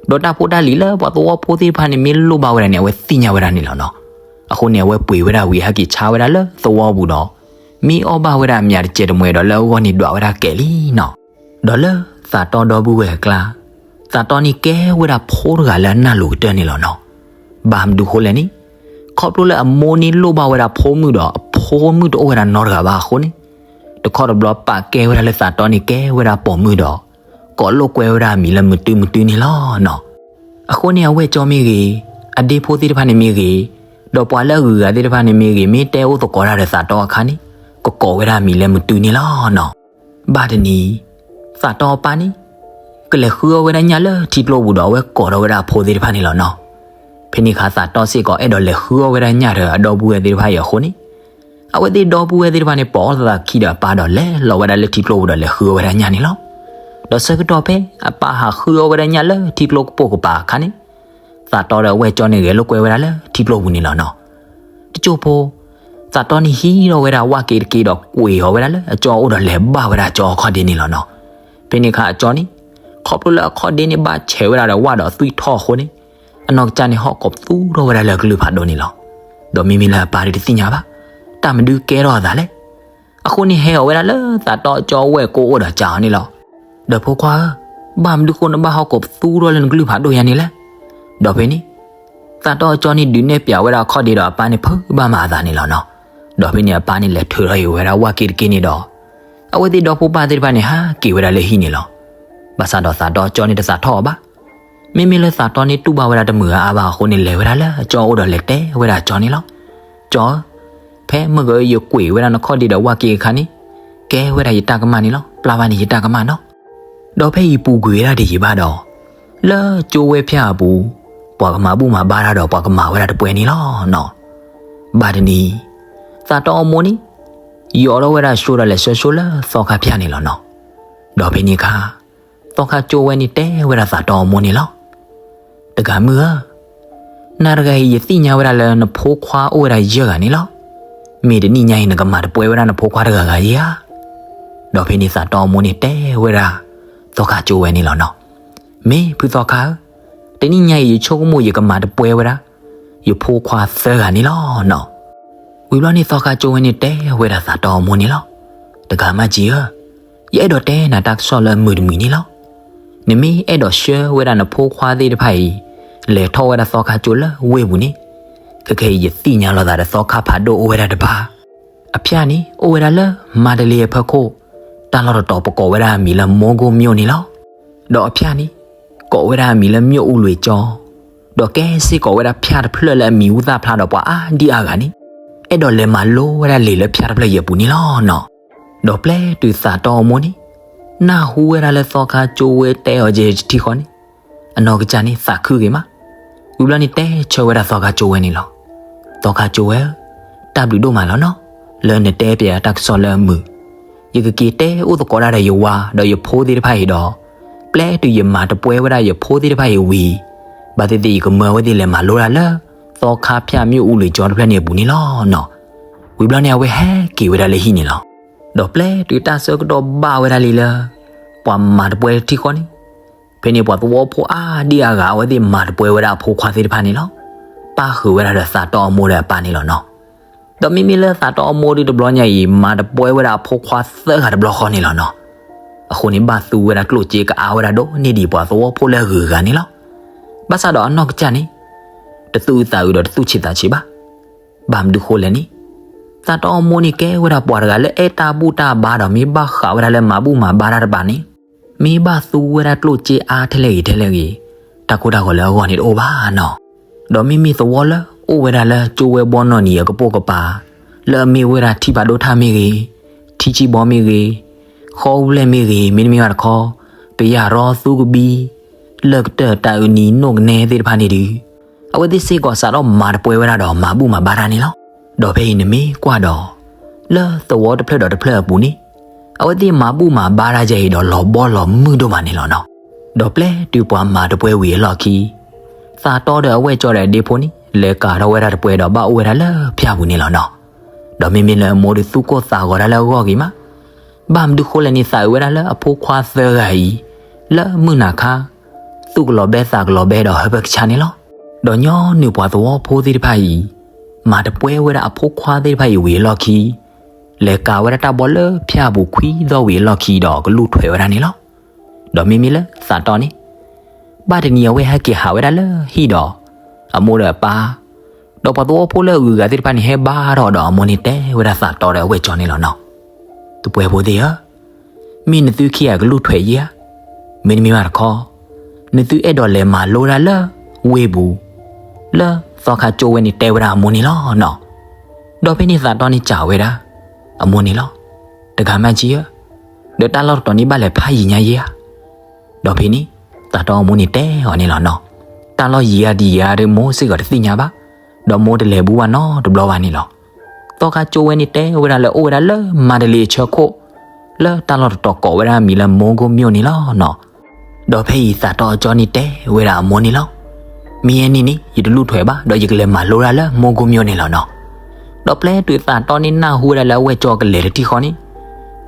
ဒီးတၢ်ဖိတၢ်လံၤလၢပှၤသဝီဖိသ့ၣ်တဖၣ်န့ၣ် မ့ၢ်လိၣ်ဘၣ်ဝဲဒၣ်န့ၣ် အဝဲသ့ၣ်ညါဝဲဒၣ်န့ၣ်လီၤနီၤ. အဃိန့ၣ် အဝဲပှ့ၤဝဲဒၣ်ဝံၤ ဟဲက့ၤဆါဝဲဒၣ်လၢသဝီပူၤဒီး မ့ၢ်အီၣ်ဘၣ်ဝဲဒၣ်အမၠးတစဲးတမှဲဒီး လၢအဂီၢ်န့ၣ်ဒွးဝဲဒၣ်ကဲးလံနီၤ. ဒီးလၢသးတီဒီပုၢ်ဝဲၢ်အကျါ သးတီန့ၣ်ကဲဝဲဒၣ်ဖိတဂၤလၢအနၢ်လိၤကတၢၢ်န့ၣ်လီၤနီၤ. ဘၣ်မနုၤဃိလဲၣ်န့ၣ် ခီဖျိလၢအမိၢ်န့ၣ်လိၣ်ဘၣ်ဝဲဒၣ်ဖိမုၣ်ဒီး အဖိမုၣ်တအိၣ်ဝဲဒၣ်နီတဂၤဘၣ်အဃိန့ၣ် တခီတဘျီပာ်ကဲဝဲဒၣ်လၢသးတီန့ၣ်ကဲဝဲဒၣ်ပိာ်မုၣ်ဒီး ကိးလိာ်ကွဲဝဲဒၣ်အမံၤလၢမုၢ်တုမုၢ်တုန့ၣ်လီၤနီၤ. အဃိန့ၣ် အဝဲၢ်ကၠီမ့ၢ်ဂ့ၤ, အဒ့ဖိသ့ၣ်တဖၣ်န့ၣ်မ့ၢ်ဂ့ၤ, ဒီးပှၤလၢအဂုၤအဂၤသ့ၣ်တဖၣ်န့ၣ်မ့ၢ်ဂ့ၤ, မ့ၢ်တဲအိၣ်သကိးတၢ်ဒီးသးတီအခါန့ၣ် ကကိးဝဲဒၣ်အမံၤလၢမုၢ်တုန့ၣ်လီၤနီၤ. ဘၣ်တနံၤ သးတီအပၢ်န့ၣ် ကလဲၤဃုအီၣ်ဝဲဒၣ်ညၣ်လၢထံကျိပူၤဒီး အဝဲကိးထီၣ်ဝဲဒၣ်အဖိသ့ၣ်တဖၣ်န့ၣ်လီၤနီၤ. ဖဲန့ၣ်အခါ သးတီစ့ၢ်ကီးအဲၣ်ဒိးလဲၤဃုအီၣ်ဝဲဒၣ်ညၣ်ဒီးအဒီပုၢ်ဝဲၢ်သ့ၣ်တဖၣ်အံၤအဃိန့ၣ် အဝဲသ့ၣ်ဒီပုၢ်ဝဲၢ်သ့ၣ်တဖၣ်န့ၣ် ပိာ်အီၤသးခံဒီးအပၢ်ဒီးလဲၤလီၤဝဲဒၣ်လၢထံကျိပူၤဒီးလဲၤဃုအီၣ်ဝဲဒၣ်ညၣ်န့ၣ်လီၤ. ဒီးဆၢကတီၢ်ဖဲ အပၢ်ဟးဃုအီၣ်ဝဲဒၣ်ညၣ်လၢထံကျိကပိာ်ကပၤအခါန့ၣ် သးတီဒီးအဝဲၢ်ကၠီန့ၣ်ဂဲၤလိာ်ကွဲဝဲဒၣ်လၢထံကျိပူၤန့ၣ်လီၤနီၤ. တစိၢ်ဖိ သးတီန့ၣ်ဟံးထီၣ်ဝဲဒၣ်ဝၣ်က့တက့ဒီးကွံာ်အီၤဝဲဒၣ်လၢအကၠီအိၣ်ဒီးလဲၤဘၣ်ဝဲဒၣ်အကၠီအခီၣ်ဒ့န့ၣ်လီၤနီၤ. ဖဲန့ၣ်အခါအကၠီန့ၣ် ခီဖျိလၢအခီၣ်ဒ့န့ၣ်ဘၣ်ဆဲးဝဲဒၣ်ဒီးဝၣ်ဒီးသွံၣ်ထီၣ်အဃိန့ၣ် အနီၢ်ကစၢ်န့ၣ်ဟီၣ်ကိးပသူထီၣ်ဝဲဒၣ်လၢအကလုၢ်ဖးဒိၣ်န့ၣ်လီၤ. ဒီးမ့မ့ၢ်လၢအပၢ်ဒီးတသ့ၣ်ညါဘၣ်, တၢ်မနုၤကဲထီၣ်အသးလဲၣ်. အဃိန့ၣ်ဟဲအီၤဝဲဒၣ်လၢသးတီအကၠီဝဲၢ်ကိအိၣ်ဒီးစံးအီၤန့ၣ်လီၤ. ဒီးဖိခွါဧၢ, ဘၣ်မနုၤဃိနဘၣ်ဟီၣ်ကိးပသူထီၣ်လၢနကလုၢ်ဖးဒိၣ်ညါန့ၣ်လဲၣ်. ဒီးဖဲန့ၣ် သးတီအကၠီန့ၣ်ဒုးနဲၣ်ပျးဝဲဒၣ်အခီၣ်ဒ့ဒီးအပၢ်န့ၣ်ဖုးဘၣ်မးအသးန့ၣ်လီၤနီၤ. ဒီးဖဲန့ၣ်အပၢ်န့ၣ်လဲၤထုးထီၣ်အီၤဝဲဒၣ်ဝၣ်က့တက့န့ၣ်ဒီး အဝဲသ့ၣ်ဒီဖိပၢ်သ့ၣ်တဖၣ်န့ၣ်ဟးက့ၤဝဲဒၣ်လၢဟံၣ်န့ၣ်လီၤ. ဘၣ်ဆၣ်ဒီးသးတီအကၠီန့ၣ်တသးထီၣ်အီၤဘၣ်. မ့မ့ၢ်လၢသးတီန့ၣ်တူၢ်ဘၣ်ဝဲဒၣ်တမုာ်အါအါဘၣ်အဃိန့ၣ် လဲၤဝဲဒၣ်လၢအကၠီအိၣ်ဒီးလဲၤတဲဝဲဒၣ်အကၠီန့ၣ်လီၤ. ကၠီဧၢ, ဖဲမုၢ်ဂီၤအံၤယကွံာ်ဝဲဒၣ်နခီၣ်ဒ့ဒီးဝၣ်က့အခါန့ၣ် ကဲဝဲဒၣ်ယတၢ်ကမၣ်န့ၣ်လီၤ. ပျၢ်ဘၣ်န့ၣ်ယတၢ်ကမၣ်နီၤ. ဒီးဖဲအံၤပူၤကွံာ်ဝဲဒၣ်ဒ်အံၤဘၣ်ဒီး လၢကၠိဝဲဖၠၣ်အပူၤ ပှၤကမၤဘူၣ်မၤဘါတၢ်ဒီးပှၤကမၤဝဲဒၣ်တပွဲန့ၣ်လီၤနီၤ. ဘၣ်တနံၤ သးတီအမိၢ်န့ၣ် ယိးထီၣ်ဝဲဒၣ်ဆှိဒီးလဲၤဆှၢဆှိလၢသီခါဖၠၣ်န့ၣ်လီၤနီၤ. ဒီးဖဲန့ၣ်အခါ သီခါကၠိဝဲန့ၣ်တဲဝဲဒၣ်သးတီအမိၢ်န့ၣ်လီၤ. တဂၤမုၣ်ဧၢ, နၤတဂၤအံၤယသ့ၣ်ညါဝဲဒၣ်လၢနဖိခွါအိၣ်ဝဲဒၣ်ယဲၢ်ဂၤန့ၣ်လီၤ. မ့ၢ်တနံၣ်ညါအံၤနကမၤတပွဲဝဲဒၣ်နဖိခွါတဂၤဂၤဧါ. ဒီးဖဲန့ၣ်သးတီအမိၢ်န့ၣ်တဲဝဲဒၣ် သီခါကၠိဝဲန့ၣ်လီၤနီၤ. မ့ၢ်ဖုသီခါဧၢ, တနံၣ်ညါအံၤယဆိကမိၣ်ယကမၤတပွဲဝဲဒၣ် ယဖိခွါသၢဂၤန့ၣ်လီၤနီၤ. ဝံၤဘျီန့ၣ်သီခါကၠိဝဲန့ၣ်တဲဝဲဒၣ်သးတီအမိၢ်န့ၣ်လီၤ. တဂၤမုၣ်ကၠံဧၢ, ယအဲၣ်ဒိးတဲနၤတၢ်ကစီၣ်လၢအမုာ်တမုာ်န့ၣ်လီၤ. နမ့ၢ်အဲၣ်ဒိးဆှၢဝဲဒၣ်နဖိခွါသ့ၣ်တဖၣ်အံၤ လဲၤထီၣ်ဝဲဒၣ်သီခါကၠိလၢဝ့ၢ်ပူၤန့ၣ် ခဲခဲအံၤယသ့ၣ်ညါလိာ်သးဒီးသီခါဖးဒိၣ်အိၣ်ဝဲဒၣ်တပၤ. အဖၠၣ်န့ၣ် အိၣ်ဝဲဒၣ်လၢမါတလ့အဖၢခိၣ်, တၢ်လီၢ်တတီၤပကိးဝဲဒၣ်အမံၤလၢ မိုးကုတ်မြို့ န့ၣ်လီၤ. ဒီးအဖၠၣ်န့ၣ် ကိးဝဲဒၣ်အမံၤလၢ မြို့ဦးလွင်ကျောင်း, ဒီးကဲစ့ၢ်ကီးဝဲဒၣ်ဖၠၣ်တဖျၢၣ်လၢအမံၤဟူသၣ်ဖျါဒီးပှၤအါဒံအါဂၤန့ၣ် အဲၣ်ဒိးလဲၤမၤလိဝဲဒၣ်လံာ်လၢဖၠၣ်တဖျၢၣ်အံၤအပူၤန့ၣ်လီၤနီၤ. ဒီးပျဲတုၤသးတီအမိၢ်န့ၣ် နၢ်ဟူဝဲဒၣ်လၢသီခါကၠိဝဲတဲအီၤကဲတထံၣ်ဃီန့ၣ် အနီၢ်ကစၢ်န့ၣ်သးခုဂ့ၤမး. ဝံၤဘျီန့ၣ်တဲဆၢဝဲဒၣ်သီခါကၠိဝဲန့ၣ်လီၤ. သီခါကၠိဝဲဧၢ, တၢ်ဘျုးဒိၣ်မးလီၤနီၤ, လၢနတဲပၠးတၢ်ကစီၣ်လၢအမုာ်. ယကက့ၤတဲအိၣ်သကိးဒၣ်ဒီးယဝၤဒီးယဖိသ့ၣ်တဖၣ်အံၤဒီး ပျဲတုၤယမၤတပွဲဝဲဒၣ်ယဖိသ့ၣ်တဖၣ်အံၤဝံၤ ဘၣ်သ့ၣ်သ့ၣ်ယကမၢဝဲသ့ၣ်လဲၤမၤလိတၢ်လၢ သီခါဖၠၣ် မြို့ဦးလွင်ကျောင်း တဖျၢၣ်န့ၣ်အပူၤန့ၣ်လီၤနီၤ. ဝံၤဘျီန့ၣ် အဝဲဟဲက့ၤဝဲဒၣ်လၢဟံၣ်န့ၣ်လီၤ. ဒီးပျဲတုၤတၢ်ဆၢကတီၢ်ဘၣ်ဝဲဒၣ်လံလၢ ပှၤမၤတပွဲတထံၣ်ဃီန့ၣ် ဖဲန့ၣ်ပှၤသဝီဖိအါဒံအါဂၤ အဝဲသ့ၣ်မၤတပွဲဝဲဒၣ်အဖိခွါသ့ၣ်တဖၣ်န့ၣ်လီၤ. ပၣ်ဃုာ်ဝဲဒၣ်ဒီးသးတီအမိၢ်ဒီးအပၢ်န့ၣ်လီၤနီၤ. ဒီးမ့မ့ၢ်လၢသးတီအမိၢ်ဒုတဘျီညါအံၤ မၤတပွဲဝဲဒၣ်အဖိခွါသၢဂၤတဘျီဃီန့ၣ်လီၤနီၤ. အဃိန့ၣ် ဘၣ်သူဝဲဒၣ်ကျိၣ်စ့ကအါဝဲဒၣ်ဒိၣ်န့ၢ်ဒံးပှၤသဝီဖိလၢအဂုၤအဂၤန့ၣ်လီၤ. ဘၣ်ဆၣ်ဒီးအနီၢ်ကစၢ်န့ၣ် တသူၣ်အုးသးအုးဒီးတသူၣ်ဆံးသးဆံးဘၣ်. ဘၣ်မနုၤဃိလဲၣ်န့ၣ် သးတီအမိၢ်န့ၣ်ကဲဝဲဒၣ်ပှၤတဂၤလၢအဲၣ်တၢ်ဘူၣ်တၢ်ဘါဒီးမ့ၢ်ဘၣ်ဃးဝဲဒၣ်လၢမၤဘူၣ်မၤဘါတၢ်တပၤန့ၣ် မ့ၢ်ဘၣ်သူဝဲဒၣ်ကျိၣ်စ့အါထဲလဲၣ်ဂ့ၤထဲလဲၣ်ဂ့ၤ တၢ်ကိၢ်တၢ်ဂီၤလၢအဂီၢ်န့ၣ်တအိၣ်ဘၣ်နီၤ. ဒီးမ့မ့ၢ်သဝီလၢအိၣ်ဝဲဒၣ်လၢကၠိဝဲဘီနီၢ်နံၤအကပိာ်ကပၤ လၢအမ့ၢ်ဝဲဒၣ်ထံဖးဒိၣ်ထၣ်မ့ၢ်ဂ့ၤ, ထံဆံဘီမ့ၢ်ဂ့ၤ, ဃီအူလဲၢ်မ့ၢ်ဂ့ၤ, မ့တမ့ၢ်ဘၣ်တခီ ပယၢ်ရီသူကဘံ လၢၢ်ကတၢၢ်တၢ်အုးနံၤနိၣ်ကနဲသ့ၣ်တဖၣ်န့ၣ်ဒီး အဝဲသ့ၣ်စ့ၢ်ကီးစးထီၣ်မၤတပွဲဝဲဒၣ်ဒီးမၤဘူၣ်မၤဘါတၢ်န့ၣ်လီၤ. ဒီးဖဲအံၤနမ့ၢ်ကွၢ်ဒီး လၢသဝီတဖျၢၣ်ဒီးတဖျၢၣ်အပူၤန့ၣ် အဝဲသ့ၣ်မၤဘူၣ်မၤဘါတၢ်ယဲအံၤဒီးလီၤဘီလီၤမုၢ်ဒိၣ်မးန့ၣ်လီၤနီၤ. ဒီးပျဲတုၤပှၤမၤတပွဲဝံၤအလီၢ်ခံ သးတီဒီးအဝဲၢ်ကၠီဒီးအဒ့ဖိန့ၣ် လဲၤကၤထီၣ်ဝဲဒၣ်တပွဲဒီးဘၣ်အိၣ်ဝဲဒၣ်လၢဖၠၣ်ပူၤန့ၣ်လီၤနီၤ. ဒီးမ့မ့ၢ်လၢအမိၢ်ဒုးသူၣ်ကိၢ်သးဂီၤဒၣ်လၢအဂီၢ်ဂ့ၤမး ဘၣ်မနုၤဃိလဲၣ်န့ၣ် သးအုးဝဲဒၣ်လၢအဖိခွါသၢဂၤအံၤ လၢမုၢ်နၤခါ သူၣ်ကလီၤဘဲသးကလီၤဘဲဒီးဟၢဖၢကဆါန့ၣ်လီၤ. ဒီးညီနုၢ်ပှၤသဝီဖိသ့ၣ်တဖၣ်အံၤ မၤတပွဲဝဲဒၣ်အဖိခွါသ့ၣ်တဖၣ်အံၤဝံၤအလီၢ်ခံ လဲၤကၤဝဲဒၣ်တၢ်ဘီလၢဖၠၣ်အပူၤခွံသီဝံၤအလီၢ်ခံဒီးကလူၢ်ထွဲဝဲဒၣ်န့ၣ်လီၤ. ဒီးမ့မ့ၢ်လၢသးတီန့ၣ် ဘၣ်တနံၤအဝဲဟဲက့ၤဟးဝဲဒၣ်လၢဟံၣ်ဒီး အမိၢ်ဒီးအပၢ် ဒီးပှၤသဝီဖိလၢအဂုၤအဂၤသ့ၣ်တဖၣ်န့ၣ် ဟဲဘါထီၣ်ဒီးအမိၢ်န့ၣ်တဲဝဲဒၣ်သးတီဒီးအဝဲၢ်ကၠီန့ၣ်လီၤနီၤ. တပှဲၤဖိသ့ၣ်ဧၢ, မ့ၢ်နသုခံဂၤကလူၢ်ထွဲယဲဧါ, မ့တမ့ၢ်ဘၣ်တခီ နသုအဲၣ်ဒိးလဲၤမၤလိတၢ်လၢဝ့ၢ်ပူၤ လၢသီခါကၠိဝဲန့ၣ်တဲဝဲဒၣ်အမိၢ်န့ၣ်လီၤနီၤ. ဒီးဖဲန့ၣ်သးတီန့ၣ်စံးဝဲဒၣ် အမိၢ်န့ၣ်လီၤ. တဂၤမးကံဧၢ, ဒီးတၢ်လီၢ်တတီၤန့ၣ်ဘၣ်လဲၤဖးယံၤညါယဲဧါ. ဒီးဖဲန့ၣ် သးတီအမိၢ်န့ၣ်တဲအီၤန့ၣ်လီၤနီၤ. တၢ်လီၢ်ယံၤဧါဒ်ယံၤဧါဒီးမိၢ်စ့ၢ်ကီးတသ့ၣ်ညါဘၣ်, ဒီးမိၢ်တလဲၤဘူးဘၣ်နီတဘျီဘၣ်န့ၣ်လီၤ. သီခါကၠိဝဲန့ၣ်တဲဝဲဒၣ်လၢအိၣ်ဝဲဒၣ်လၢမန္တလေးအဆၢခိၣ်, လၢတၢ်လီၢ်တတီၤကိးဝဲဒၣ်အမံၤလၢ မိုးကုတ်မြို့ န့ၣ်လီၤနီၤ. ဒီးဖဲအံၤသးတီအကၠီန့ၣ်တဲဝဲဒၣ်အမိၢ်န့ၣ်လီၤ. မ့ၢ်ယဲန့ၣ်န့ၣ် ယတလူၢ်ထွဲဘၣ် ဒီးယကလဲၤမၤလိတၢ်လၢ မိုးကုတ်မြို့ န့ၣ်လီၤနီၤ. ဒီးပျဲတုၤသးတီန့ၣ်နၢ်ဟူဝဲဒၣ်လၢအဝဲၢ်ကၠီကလဲၤတထံၣ်ဃီန့ၣ်,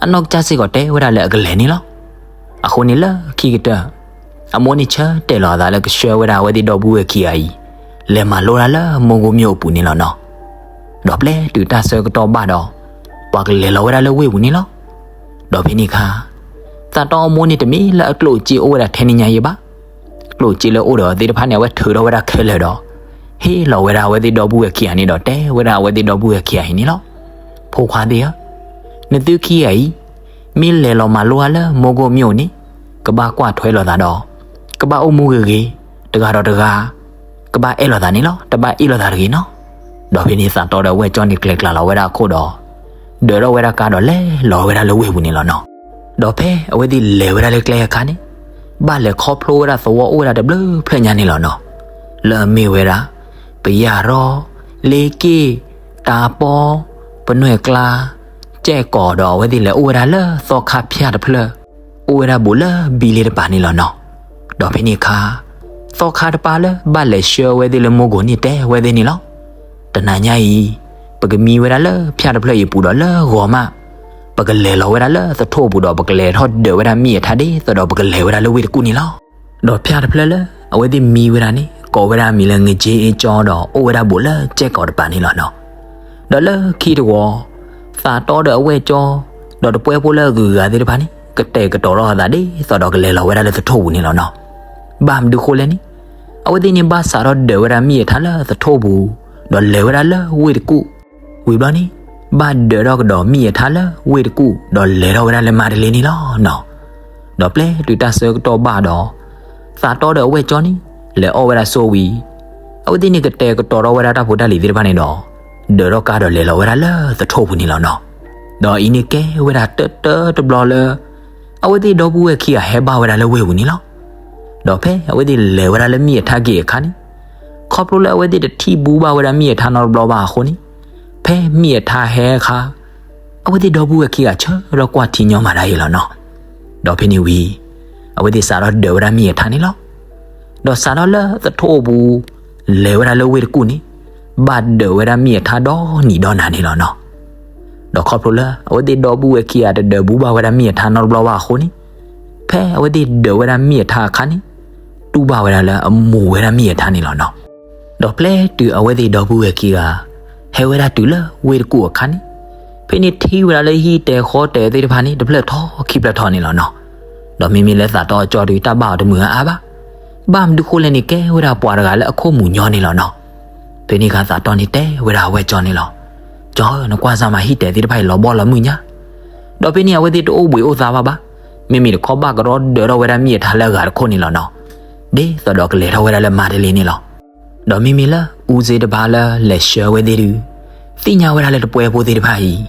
အနီၢ်ကစၢ်စ့ၢ်ကီးတဲဝဲဒၣ်လၢအကလဲၤန့ၣ်လီၤ. အဃိန့ၣ်လၢခံကတၢၢ် အမိၢ်န့ၣ်ဆၢတဲာ်လီၤအသးလၢကဆှၢဝဲဒၣ်အဝဲသ့ၣ်ဒီပုၢ်ဝဲၢ်ခံဂၤအံၤ လဲၤမၤလိတၢ်လၢ မိုးကုတ်မြို့ အပူၤန့ၣ်လီၤနီၤ. ဒီးပျဲတုၤတၢ်ဆၢကတီၢ်ဘၣ်ဒီး ပှၤကလဲၤလီၤဝဲဒၣ်လၢဝ့ၢ်ပူၤန့ၣ်လီၤ. ဒီးဖဲန့ၣ်အခါ သးတီအမိၢ်န့ၣ်တမ့ၢ်လၢအကျိၣ်စ့အိၣ်ဝဲဒၣ်ထဲန့ၣ်ညါယဲဘၣ်. အကျိၣ်စ့လၢအိၣ်ဒီးသ့ၣ်တဖၣ်န့ၣ် အဝဲထုးထီၣ်ဝဲဒၣ်ခဲလၢာ်ဒီး ဟ့ၣ်လီၤဝဲဒၣ်အဝဲသ့ၣ်ဒီပုၢ်ဝဲၢ်ခံဂၤန့ၣ်ဒီး တဲဝဲဒၣ်အဝဲသ့ၣ်ဒီပုၢ်ဝဲၢ်ခံဂၤအံၤန့ၣ်လီၤ. ဖိခွါသ့ၣ်ဧၢ, နသုခံဂၤအံၤ မ့ၢ်လဲၤလီၤမၤလိအါလၢမိၢ်ကိၣ်မ့ၢ်အိၣ်န့ၣ် ကဘၣ်ကွၢ်ထွဲလိာ်သးဒီး ကဘၣ်အိၣ်မူဂ့ၤဂ့ၤ, တဂၤဒီးတဂၤ ကဘၣ်အဲၣ်လိာ်သးန့ၣ်လီၤ. တဘၣ်အ့ၣ်လိာ်သးတဂ့ၤနီၤ. ဒီးဖဲန့ၣ်သးတီဒီးအဝဲၢ်ကၠီန့ၣ် ကျဲၤကျါလီၤဝဲဒၣ်အခိၣ်ဒီး ဒၢးထီၣ်ဝဲဒၣ်ကါဒီးလဲၤလီၤဝဲဒၣ်လၢဝ့ၢ်ပူၤန့ၣ်လီၤနီၤ. ဒီးဖဲအဝဲသ့ၣ်လဲၤဝဲဒၣ်လၢကျဲအခါန့ၣ် ဘၣ်လဲၤခီဖျိဝဲဒၣ်သဝီအိၣ်ဝဲဒၣ်တဘျုးဖျၢၣ်ညါန့ၣ်လီၤနီၤ. လၢအမ့ၢ်ဝဲဒၣ် ပယၢ်ရီ, လ့က့ၣ်, တၢ်ပီ, ပနွဲၢ်ကျါ, ကဲၣ်ကီၤဒီး အဝဲသ့ၣ်လဲၤအိၣ်ဝဲဒၣ်လၢသီခါဖၠၣ်တဖျၢၣ် အိၣ်ဝဲဒၣ်ဘူးလၢဘံလ့တပၤန့ၣ်လီၤနီၤ. ဒီးဖဲန့ၣ်အခါ သီခါတပၤလၢဘၣ်လဲၤဆှၢဝဲသ့ၣ်လၢမိၢ်ကိၣ်န့ၣ်တဲဝဲသ့ၣ်န့ၣ်လီၤ. တနၤညါအံၤ ပကမံဝဲဒၣ်လၢဖၠၣ်တဖျၢၣ်အံၤအပူၤဒီးလၢဂီၤမး ပကလဲၤလီၤဝဲဒၣ်လၢသထူၣ်အပူၤဒီး ပကလဲၤထီၣ်ဒၢးဝဲဒၣ်မ့ၣ်အထါဒ်သိးဒီးပကလဲၤဝဲဒၣ်လၢဝ့ၢ်တကူၣ်န့ၣ်လီၤ. ဒီးဖၠၣ်တဖျၢၣ်လၢအဝဲသ့ၣ်မံဝဲဒၣ်န့ၣ် ကိးဝဲဒၣ်မံၤလၢ ငက့အ့ကၠီ ဒီးအိၣ်ဝဲဒၣ်ဘူးလၢကဲၣ်ကီၤတပၤန့ၣ်လီၤနီၤ. ဒီးလၢခံတဝီ သးတီဒီးအဝဲၢ်ကၠီ ဒီးတပှဲၤဖိလၢအဂုၤအဂၤသ့ၣ်တဖၣ်န့ၣ် ကတဲာ်ကတီၤထီၣ်အသးဒ်သိးဒီးကလဲၤလီၤဝဲဒၣ်လၢသထူၣ်ပူၤန့ၣ်လီၤနီၤ. ဘၣ်မနုၤဃိလဲၣ်န့ၣ် အဝဲသ့ၣ်န့ၣ်ဘၣ်စးထီၣ်ဒၢးဝဲဒၣ်မ့ၣ်အထါလၢသထူၣ်ပူၤ ဒီးလဲၤဝဲဒၣ်လၢဝ့ၢ်တကူၣ် ဝံၤဘျီန့ၣ် ဘၣ်ဒၢးထီၣ်ကဒီးမ့ၣ်အထါလၢဝ့ၢ်တကူၣ် ဒီးလဲၤထီၣ်ဝဲဒၣ်လၢမါတလ့န့ၣ်လီၤနီၤ. ဒီးပျဲတုၤတၢ်ဆၢကတီၢ်ဘၣ်ဒီး သးတီဒီးအဝဲၢ်ကၠီန့ၣ် လဲၤအီၣ်ဝဲဒၣ်ဆိဝံၤ အဝဲသ့ၣ်န့ၣ်ကတဲာ်ကတီၤထီၣ်ဝဲဒၣ်တၢ်ဖိတၢ်လံၤသ့ၣ်တဖၣ်န့ၣ်ဒီး ဒၢးထီၣ်ကါဒီးလဲၤလီၤဝဲဒၣ်လၢသထူၣ်ပူၤန့ၣ်လီၤနီၤ. ဒီးအံၤန့ၣ်ကဲဝဲဒၣ်တၢတၢတဘျီလၢ အဝဲသ့ၣ်ဒီပုၢ်ဝဲၢ်ခံဂၤဟဲဘၣ်ဝဲဒၣ်လၢဝ့ၢ်ပူၤန့ၣ်လီၤ. ဒီးဖဲအဝဲသ့ၣ်လဲၤဝဲဒၣ်လၢမ့ၣ်အထါက့ၤအခါန့ၣ် ခီဖျိလၢအဝဲသ့ၣ်တထံၣ်ဘူဘၣ်ဝဲဒၣ်မ့ၣ်အထါနီတဘျီဘၣ်အဃိန့ၣ် ဖဲမ့ၣ်အထါဟဲအခါ အဝဲသ့ၣ်ဒီပုၢ်ဝဲၢ်ခံဂၤဆၢထီၣ်ကွၢ်ထံညီမၤတၢ်အံၤလီၤနီၤ. ဒီးဖဲန့ၣ်ဝံၤ အဝဲသ့ၣ်စးထီၣ်ဒၢးဝဲဒၣ်မ့ၣ်အထါန့ၣ်လီၤ. ဒီးစးထီၣ်လၢသထူၣ်ပူၤ လဲၤဝဲဒၣ်လၢဝ့ၢ်တကူၣ်န့ၣ် ဘၣ်ဒၢးဝဲဒၣ်မ့ၣ်အထါဒီနံၤဒီနၤန့ၣ်လီၤနီၤ. ဒီးခီဖျိလၢအဝဲသ့ၣ်ဒီပုၢ်ဝဲၢ်ခံဂၤတဒၢးဘူဘၣ်ဝဲဒၣ်မ့ၣ်အထါနီတဘျီဘၣ်အဃိန့ၣ် ဖဲအဝဲသ့ၣ်ဒၢးဝဲဒၣ်မ့ၣ်အထါအခါန့ၣ် တူၢ်ဘၣ်ဝဲဒၣ်လၢအမူၤဝဲဒၣ်မ့ၣ်အထါန့ၣ်လီၤနီၤ. ဒီးပျဲတုၤအဝဲသ့ၣ်ဒီပုၢ်ဝဲၢ်ခံဂၤ ဟဲဝဲဒၣ်တုၤလၢဝ့ၢ်တကူၣ်အခါန့ၣ် ဖဲန့ၣ်ထံၣ်ဝဲဒၣ်လၢဟံၣ်တဲာ်ဃီတဲာ်သ့ၣ်တဖၣ်န့ၣ် တဖျၢၣ်ထီခံဖျၢၣ်ထီန့ၣ်လီၤနီၤ. ဒီးမ့မ့ၢ်လၢသးတီအကၠီဒုး တၢ်ဘၣ်အီၤတမုာ်အါအါဘၣ်. ဘၣ်မနုၤဃိလဲၣ်န့ၣ် ကဲဝဲဒၣ်ပှၤတဂၤလၢအခိၣ်မူၤညီန့ၣ်လီၤနီၤ. ဖဲန့ၣ်အခါသးတီန့ၣ်တဲဝဲဒၣ်အဝဲၢ်ကၠီန့ၣ်လီၤ. ကၠီဧၢ, နကွၢ်စၢ်မး ဟံၣ်တဲာ်သ့ၣ်တဖၣ်အံၤလီၤဘီလီၤမုၢ်ညါ. ဒီးဖဲန့ၣ်အဝဲသ့ၣ်တအိၣ်ဘှံးအိၣ်သါဘၣ်ဘၣ်. မ့မ့ၢ်တခီဘၣ်ကရီဒၢးထီၣ်ဝဲဒၣ်မ့ၣ်အထါလၢအဂၤတခိၣ်န့ၣ်လီၤနီၤ. ဒ်သိးဒီးကလဲၤထီၣ်ဝဲဒၣ်လၢမါတလ့န့ၣ်လီၤ. ဒီးမ့မ့ၢ်လၢအူစ့တပၤလၢလဲၤဆှၢဝဲသ့ၣ်ဒုး သ့ၣ်ညါဝဲဒၣ်လၢတပှဲၤဖိသ့ၣ်တဖၣ်အံၤ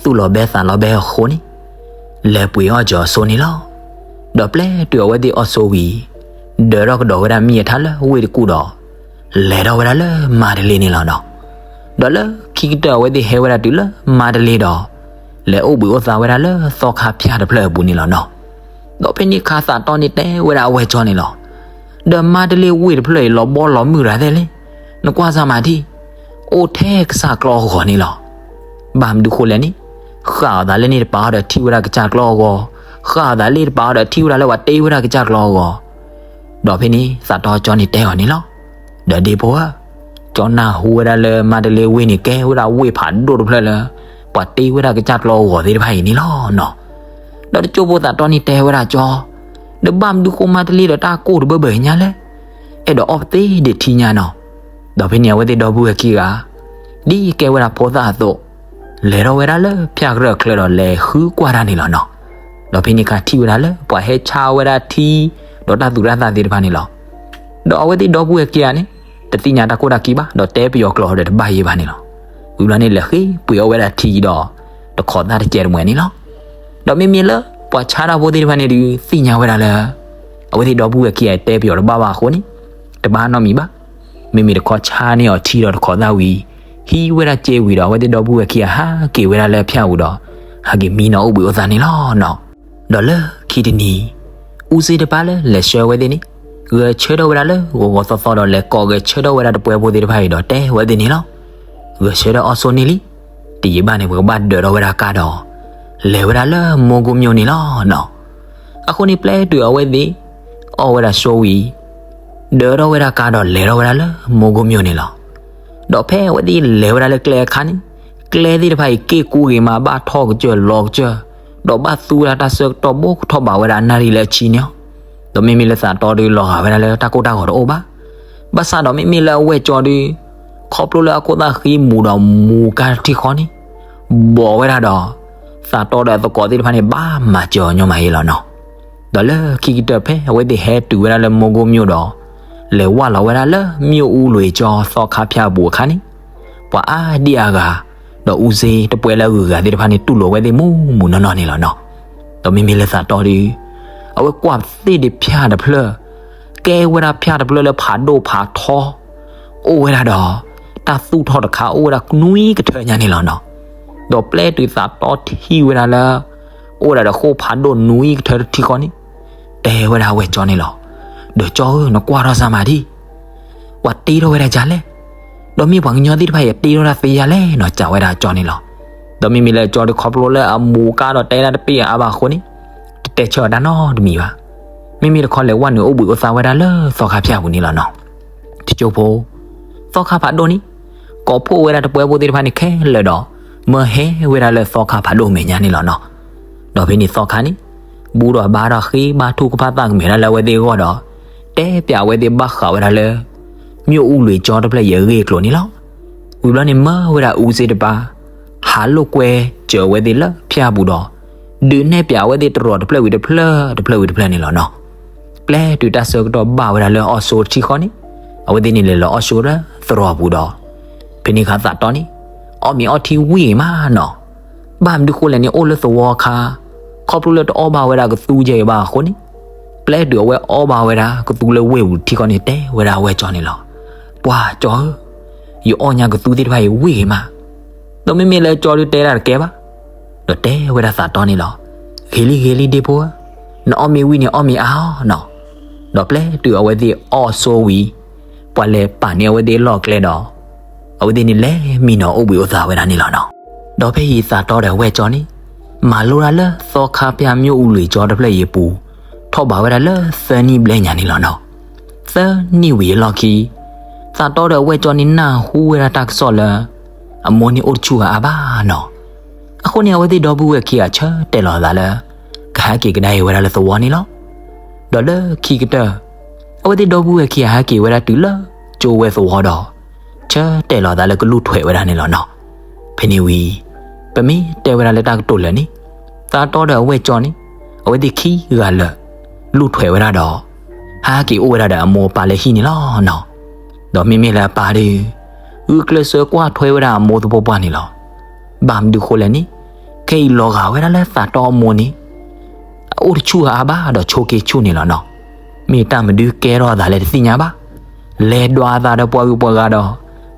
သူၣ်လီၤဘဲသးလီၤဘဲအဃိန့ၣ် လဲၤပှ့ၤအီၣ်ကၠီအစိန့ၣ်လီၤ. ဒီးပျဲတုၤအဝဲသ့ၣ်အီၣ်ဆိဝံၤ ဒၢးထီၣ်ကဒီးဝဲဒၣ်မ့ၣ်အထါလၢဝ့ၢ်တကူၣ်ဒီး လဲၤထီၣ်ဝဲဒၣ်လၢမါတလ့န့ၣ်လီၤနီၤ. ဒီးလၢခံကတၢၢ်အဝဲသ့ၣ်ဟဲဝဲဒၣ်တုၤလၢမါတလ့ဒီး လဲၤအိၣ်ဘှံးအိၣ်သါဝဲဒၣ်လၢသီခါဖၠၣ်တဖျၢၣ်အပူၤန့ၣ်လီၤနီၤ. ဒီးဖဲန့ၣ်အခါသးတီန့ၣ်တဲဝဲဒၣ်အဝဲၢ်ကၠီန့ၣ်လီၤ. ဒီးမါတလ့ဝ့ၢ်တဖျၢၣ်အံၤလီၤဘီလီၤမုၢ်ရၤသဲလဲၣ်. နကွၢ်စၢ်မးထံၣ်, အိၣ်ထဲကစၢ်ကျီအဂီၤန့ၣ်လီၤ. ဘၣ်မနုၤဃိလဲၣ်န့ၣ်, ဃၣ်အသးလၢန့ၣ်တပၤအီၤဒီးထံၣ်ဝဲဒၣ်ကစၢ်ကျီအဂီၤ, ဃၣ်အသးလၢတပၤအီၤဒီးထံၣ်ဝဲဒၣ်လၢပှၤတ့ဝဲဒၣ်ကစၢ်ကျီအဂီၤ. ဒီးဖဲန့ၣ်သးတီကၠီန့ၣ်တဲအီၤန့ၣ်လီၤ. ဒီးဒ့ဖိဧၢ, ကၠီနၢ်ဟူဝဲဒၣ်လၢမါတလ့ဝ့ၢ်န့ၣ် ကဲဝဲဒၣ်ဝ့ၢ်ဖးဒိၣ်တဖျၢၣ်လၢ ပှၤတ့ဝဲဒၣ်ကစၢ်ကျီအဂီၤသ့ၣ်တဖၣ်အံၤန့ၣ်လီၤနီၤ. ဒီးတကၠိဖိသးတီန့ၣ်တဲဝဲဒၣ်ကၠီ, ဒီးဘၣ်မနုၤဃိမါတလ့ဒီးတၢ်ကိၢ်တဘၢဘၢညါလဲၣ်. အဲၣ်ဒိးအီၣ်ပသ့ဒံးထံညါနီၤ. ဒီးဖဲန့ၣ်အဝဲသ့ၣ်ဒီပုၢ်ဝဲၢ်ခံဂၤ ဒ်ကဲဝဲဒၣ်ဖိသၣ်အသိး, လဲၤထီၣ်ဝဲဒၣ်လၢဖၠၣ်ကရၢၢ်ချၢဒီးလဲၤဃုကွၢ်တၢ်န့ၣ်လီၤနီၤ. ဒီးဖဲန့ၣ်အခါထံၣ်ဝဲဒၣ်လၢပှၤဟဲဆါဝဲဒၣ်ထံ ဒီးတၢ်သူၣ်တၢ်သၣ်သ့ၣ်တဖၣ်န့ၣ်လီၤ. ဒီးအဝဲသ့ၣ်ဒီပုၢ်ဝဲၢ်ခံဂၤန့ၣ် တသ့ၣ်ညါတၢ်ကိၢ်တၢ်ခံဘၣ် ဒီးတဲပယီၤကျိာ်ဒီးတဘၣ်ယဲဘၣ်န့ၣ်လီၤ. ဝံၤဘျီန့ၣ်လဲၤဃ့ပှ့ၤအီၣ်ဝဲဒၣ်ထံဒီး တခိးသၣ်တစဲးတမှဲၤန့ၣ်လီၤ. ဒီးမ့မ့ၢ်လၢပှၤဆါတၢ်ဖိသ့ၣ်တဖၣ်န့ၣ်ဒုး သ့ၣ်ညါဝဲဒၣ်လၢ အဝဲသ့ၣ်ဒီပုၢ်ဝဲၢ်ခံဂၤတဲပယီၤတဘၣ်ဘၣ်အဃိန့ၣ် တဘၣ်နီတမံၤဘၣ်. မ့မ့ၢ်တခီဆါန့ၢ်အီၤထံဒီးတခိးသၣ်ဝံၤ ဟံးဝဲဒၣ်စ့ဝံၤဒီး အဝဲသ့ၣ်ဒီပုၢ်ဝဲၢ်ခံဂၤဟးက့ၤဝဲဒၣ်လၢဖၠၣ်ပူၤဒီး ဟးက့ၤမံနီၤအိၣ်ဘှံးအိၣ်သါန့ၣ်လီၤနီၤ. ဒီးလၢခံတနံၤ အူစ့တပၤလၢလဲၤဆှၢဝဲသ့ၣ်န့ၣ် ဂဲၤဆၢထၢၣ်ဝဲဒၣ်လၢဂီၤဂီၤသီသီဒီး လဲၤကိးဂဲၤဆၢထၢၣ်ဝဲဒၣ်တပှဲၤဖိသ့ၣ်တဖၣ်အံၤဒီးတဲဝဲသ့ၣ်န့ၣ်လီၤ. ဂဲၤဆၢထၢၣ်အီၣ်ဆိန့ၢ်လံ, တယံာ်ဘၣ်န့ၣ် ပကဘၣ်ဒၢးထီၣ်ဝဲဒၣ်ကါဒီး လဲၤဝဲဒၣ်လၢမိၢ်ကိၣ်မျိၣ်န့ၣ်လီၤနီၤ. အဃိန့ၣ်ပျဲတုၤအဝဲသ့ၣ် အီၣ်ဝဲဒၣ်ဆိဝံၤ ဒၢးထီၣ်ဝဲဒၣ်ကါဒီးလဲၤထီၣ်ဝဲဒၣ်လၢမိၢ်ကိၣ်မျိၣ်န့ၣ်လီၤ. ဒီးဖဲအဝဲသ့ၣ်လဲၤဝဲဒၣ်လၢကျဲအခါန့ၣ်, ကျဲသ့ၣ်တဖၣ်အံၤက့ၢ်ကူဂ့ၤမး ဘၣ်ထီၣ်ကစၢၢ်လီၤကစၢၢ်, ဒီးဘၣ်သူဝဲဒၣ်တၢ်ဆၢကတီၢ်ဘိကထီၣ်ဘးဝဲဒၣ်နၣ်ရံၣ်လၢအဆံန့ၣ်လီၤ. ဒီးမ့မ့ၢ်လၢသးတီဒီးလီၤဂာ်ဝဲဒၣ်လၢတၢ်ကိၢ်တၢ်ဂီၤတအိၣ်ဘၣ်. ဘၣ်ဆၣ်ဒီးမ့မ့ၢ်လၢအဝဲၢ်ကၠီဒီး, ခီဖျိလၢအခိၣ်သၣ်ဃံမူၤဒီးမူၤကါတထံၣ်ဃီန့ၣ်, ဘီးဝဲဒၣ်ဒီး သးတီဒီးအသကိးသ့ၣ်တဖၣ်န့ၣ် ဘၣ်မၤစၢၤအီၤညီမးအံၤလီၤနီၤ. ဒီးလၢခံကတၢၢ်ဖဲအဝဲသ့ၣ်ဟဲတုၤဝဲဒၣ်လၢမိၢ်ကိၢ်မျိၣ်ဒီး, လဲၤဝၢ်လီၤဝဲဒၣ်လၢမ့ၣ်အူလွံၢ်ကၠီသီခါဖၠၣ်ပူၤအခါန့ၣ်, ပှၤအါဒံအါဂၤ, ဒီးအူစ့တပှဲၤလၢအဂုၤအဂၤသ့ၣ်တဖၣ်န့ၣ် တူၢ်လိာ်ဝဲသ့ၣ်မူးမူးနီၢ်နီၢ်န့ၣ်လီၤနီၤ. ဒီးမ့မ့ၢ်လၢသးတီဒီး, အဝဲကွၢ်သ့ၣ်ဒံးဖၠၣ်တဖျၢၣ်, ကဲဝဲဒၣ်ဖၠၣ်တဖျၢၣ်လၢဖးဒိၣ်ဖးထီ, အိၣ်ဝဲဒၣ်ဒီး, တၢ်သူၣ်ထီၣ်တခါအိၣ်ဝဲဒၣ်နွံကထၢညါန့ၣ်လီၤနီၤ. ဒီးပျဲတုၤသးတီထံၣ်ဝဲဒၣ်လၢ အိၣ်ဝဲဒၣ်ဒီးဃိၣ်ဖးဒိၣ်နွံကထၢတထံၣ်ဃီန့ၣ်, တဲဝဲဒၣ်အဝဲၢ်ကၠီန့ၣ်လီၤ. ဒီးကၠီဧၢ နကွၢ်ထီၣ်စၢ်မၤဒံး, ပှၤတ့ထီၣ်ဝဲဒၣ်ဒ်လဲၣ်, ဒီးမ့ၢ်ပှၤကညီသ့ၣ်တဖၣ်အံၤတ့ထီၣ်တၢ်သ့ဒ်လဲၣ်နီၤ စံးဝဲဒၣ်ကၠီန့ၣ်လီၤ. ဒီးမ့မ့ၢ်လၢကၠီဒီးခီဖျိလၢအမူၤကါဒီးတဲဒၣ်တပ့ၢ်အါဘၣ်အဃိန့ၣ်, တတဲဆၢအီၤတၢ်နီတမံၤဘၣ်. မ့မ့ၢ်တခီလဲၤဝဲနုာ်အိၣ်ဘှံးအိၣ်သါဝဲဒၣ်လၢသီခါဖၠၣ်ပူၤန့ၣ်လီၤနီၤ. တကၠိဖိ, သီခါဖးဒိၣ်န့ၣ်, ကိးဖှိၣ်ဝဲဒၣ်တပှဲဖိသ့ၣ်တဖၣ်န့ၣ်ခဲလၢာ်ဒီး, မၢဟဲဝဲဒၣ်လၢသီခါဖးဒိၣ်မဲာ်ညါန့ၣ်လီၤနီၤ. ဒီးဖဲန့ၣ်သီခါန့ၣ်, ဘူဒီးဘါဒီးဃ့ဘါထုကဖၣ်သၣ်ကမဲာ်ဒၣ်လၢအဝဲသ့ၣ်အဂီၢ်ဒီး, တဲပၠးအဝဲသ့ၣ်ဘၣ်ဃးဝဲဒၣ်လၢ မ့ၣ်အူလွံၢ်ကၠီတဖျၢၣ်အံၤအဂ့ၢ်အကျိၤန့ၣ်လီၤ. ဝံၤဘျီန့ၣ်မၢဝဲဒၣ်အူစ့တပၤ, ဟးလိာ်ကွဲစၢၤအဝဲသ့ၣ်လၢဖၠၣ်ပူၤဒီး, ဒုးနဲၣ်ပၠးအဝဲသ့ၣ်တရီၤတဖျၢၣ်ဝံၤတဖျၢၣ်တဖျၢၣ်ဝံၤတဖျၢၣ်န့ၣ်လီၤနီၤ. ပျဲတုၤတၢ်ဆၢကတီၢ်ဘၣ်ဝဲဒၣ်လၢအီၣ်ဆိတထံၣ်ဃီန့ၣ်, အဝဲသ့ၣ်န့ၣ်လဲၤလီၤအီၣ်ဆိလၢသရိာ်ပူၤဒီး, ဖဲန့ၣ်အခါသးတီန့ၣ်, အီၣ်မ့ၤအီထံဝံၣ်ဂ့ၤမးနီၤ. ဘၣ်မနုၤဃိလဲၣ်န့ၣ် အိၣ်လၢသဝီခါ, ခီဖျိလၢတအီၣ်ဘၣ်ဝဲဒၣ်ကသူကဲအံၤဘၣ်အဃိန့ၣ်, ပျဲတုၤအဝဲအီၣ်ဘၣ်ဝဲဒၣ်ကသူလၢဝ့ၢ်ပူၤတထံၣ်ဃီန့ၣ် တဲဝဲဒၣ်အဝဲၢ်ကၠီန့ၣ်လီၤ. ပှၤကၠီဧၢ, ယအီၣ်ညါကသူသ့ၣ်တဖၣ်အံၤဝံၣ်ဂ့ၤမး. ဒီးမ့မ့ၢ်လၢကၠီဒုးတဲဒၣ်တကဲဘၣ်, ဒီးတဲဝဲဒၣ်သးတီန့ၣ်လီၤ. ဂ့ၤလံဂ့ၤလံဒ့ဖိဧၢ, နအီၣ်မ့ၤဝံၣ်န့ၣ်အီၣ်မ့ၤအါအီၤနီၤ. ဒီးပျဲတုၤအဝဲသ့ၣ်အီၣ်ဆိဝံၤ, ပှၤလဲၤပာ်န့ၢ်အဝဲသ့ၣ်လီၢ်ကျဲဒီး, အဝဲသ့ၣ်န့ၣ်လဲၤမံနီၤအိၣ်ဘှံးအိၣ်သါဝဲဒၣ်န့ၣ်လီၤနီၤ. ဒီးဖဲအံၤသးတီဒီးအဝဲၢ်ကၠီန့ၣ်, မၤလိဒၣ်လၢသီခါဖၠၣ်မ့ၣ်အူလွံၢ်ကၠီတဖျၢၣ်အံၤအပူၤ, ထီၣ်ဘးဝဲဒၣ်လၢသၢနံၣ်ဘျဲၣ်ညါန့ၣ်လီၤနီၤ. သၢနံၣ်ဝံၤအလီၢ်ခံ, သးတီဒီးအဝဲၢ်ကၠီန့ၣ်နၢ်ဟူဝဲဒၣ်တၢ်ကစီၣ်လၢ အမိၢ်န့ၣ်အိၣ်တဆူၣ်ဂၤအါဘၣ်နီၤ. အဃိန့ၣ် အဝဲသ့ၣ်ဒီပုၢ်ဝဲၢ်ခံဂၤဆၢတဲာ်လီၤအသးလၢ ကဟဲက့ၤကဒါအံၤဝဲဒၣ်လၢသဝီန့ၣ်လီၤ. ဒီးလၢခံကတၢၢ်, အဝဲသ့ၣ်ဒီပုၢ်ဝဲၢ်ခံဂၤဟဲက့ၤဝဲဒၣ်တုၤလၢကၠိဝဲသဝီဒီး, ဆၢတဲာ်လီၤအသးလၢကလူၢ်ထွဲးဝဲဒၣ်န့ၣ်လီၤနီၤ. ဖဲန့ၣ်ဝံၤ, ပမ့ၢ်တဲဝဲဒၣ်လၢတၢ်ကတိၤလၢာ်န့ၣ်, သးတီဒီးအဝဲၢ်ကၠီန့ၣ်, အဝဲသ့ၣ်ခံဂၤလၢာ်, လူၢ်ထွဲးဝဲဒၣ်ဒီး, ဟဲက့ၤအိၣ်ဝဲဒၣ်ဒီးအမိၢ်အပၢ်လၢဟံၣ်န့ၣ်လီၤနီၤ. ဒီးမ့မ့ၢ်လၢအပၢ်ဒီး, ဂုာ်ကျဲးစၢးကွၢ်ထွဲဝဲဒၣ်အမိၢ်သပှၢ်ပှၢ်န့ၣ်လီၤ. ဘၣ်မနုၤဃိလဲၣ်န့ၣ်, ခဲအံၤလီၤဂာ်ဝဲဒၣ်လၢသးတီအမိၢ်န့ၣ် အအိၣ်တဆူၣ်အါဘၣ်ဒီးဆိးက့ဆူၣ်န့ၣ်လီၤနီၤ. မ့ၢ်တၢ်မနုၤကဲထီၣ်အသးလဲၣ်တသ့ၣ်ညါဘၣ်. လဲၤဒွးအသးဒီးပှၤဂုၤပှၤဂၤဒီး,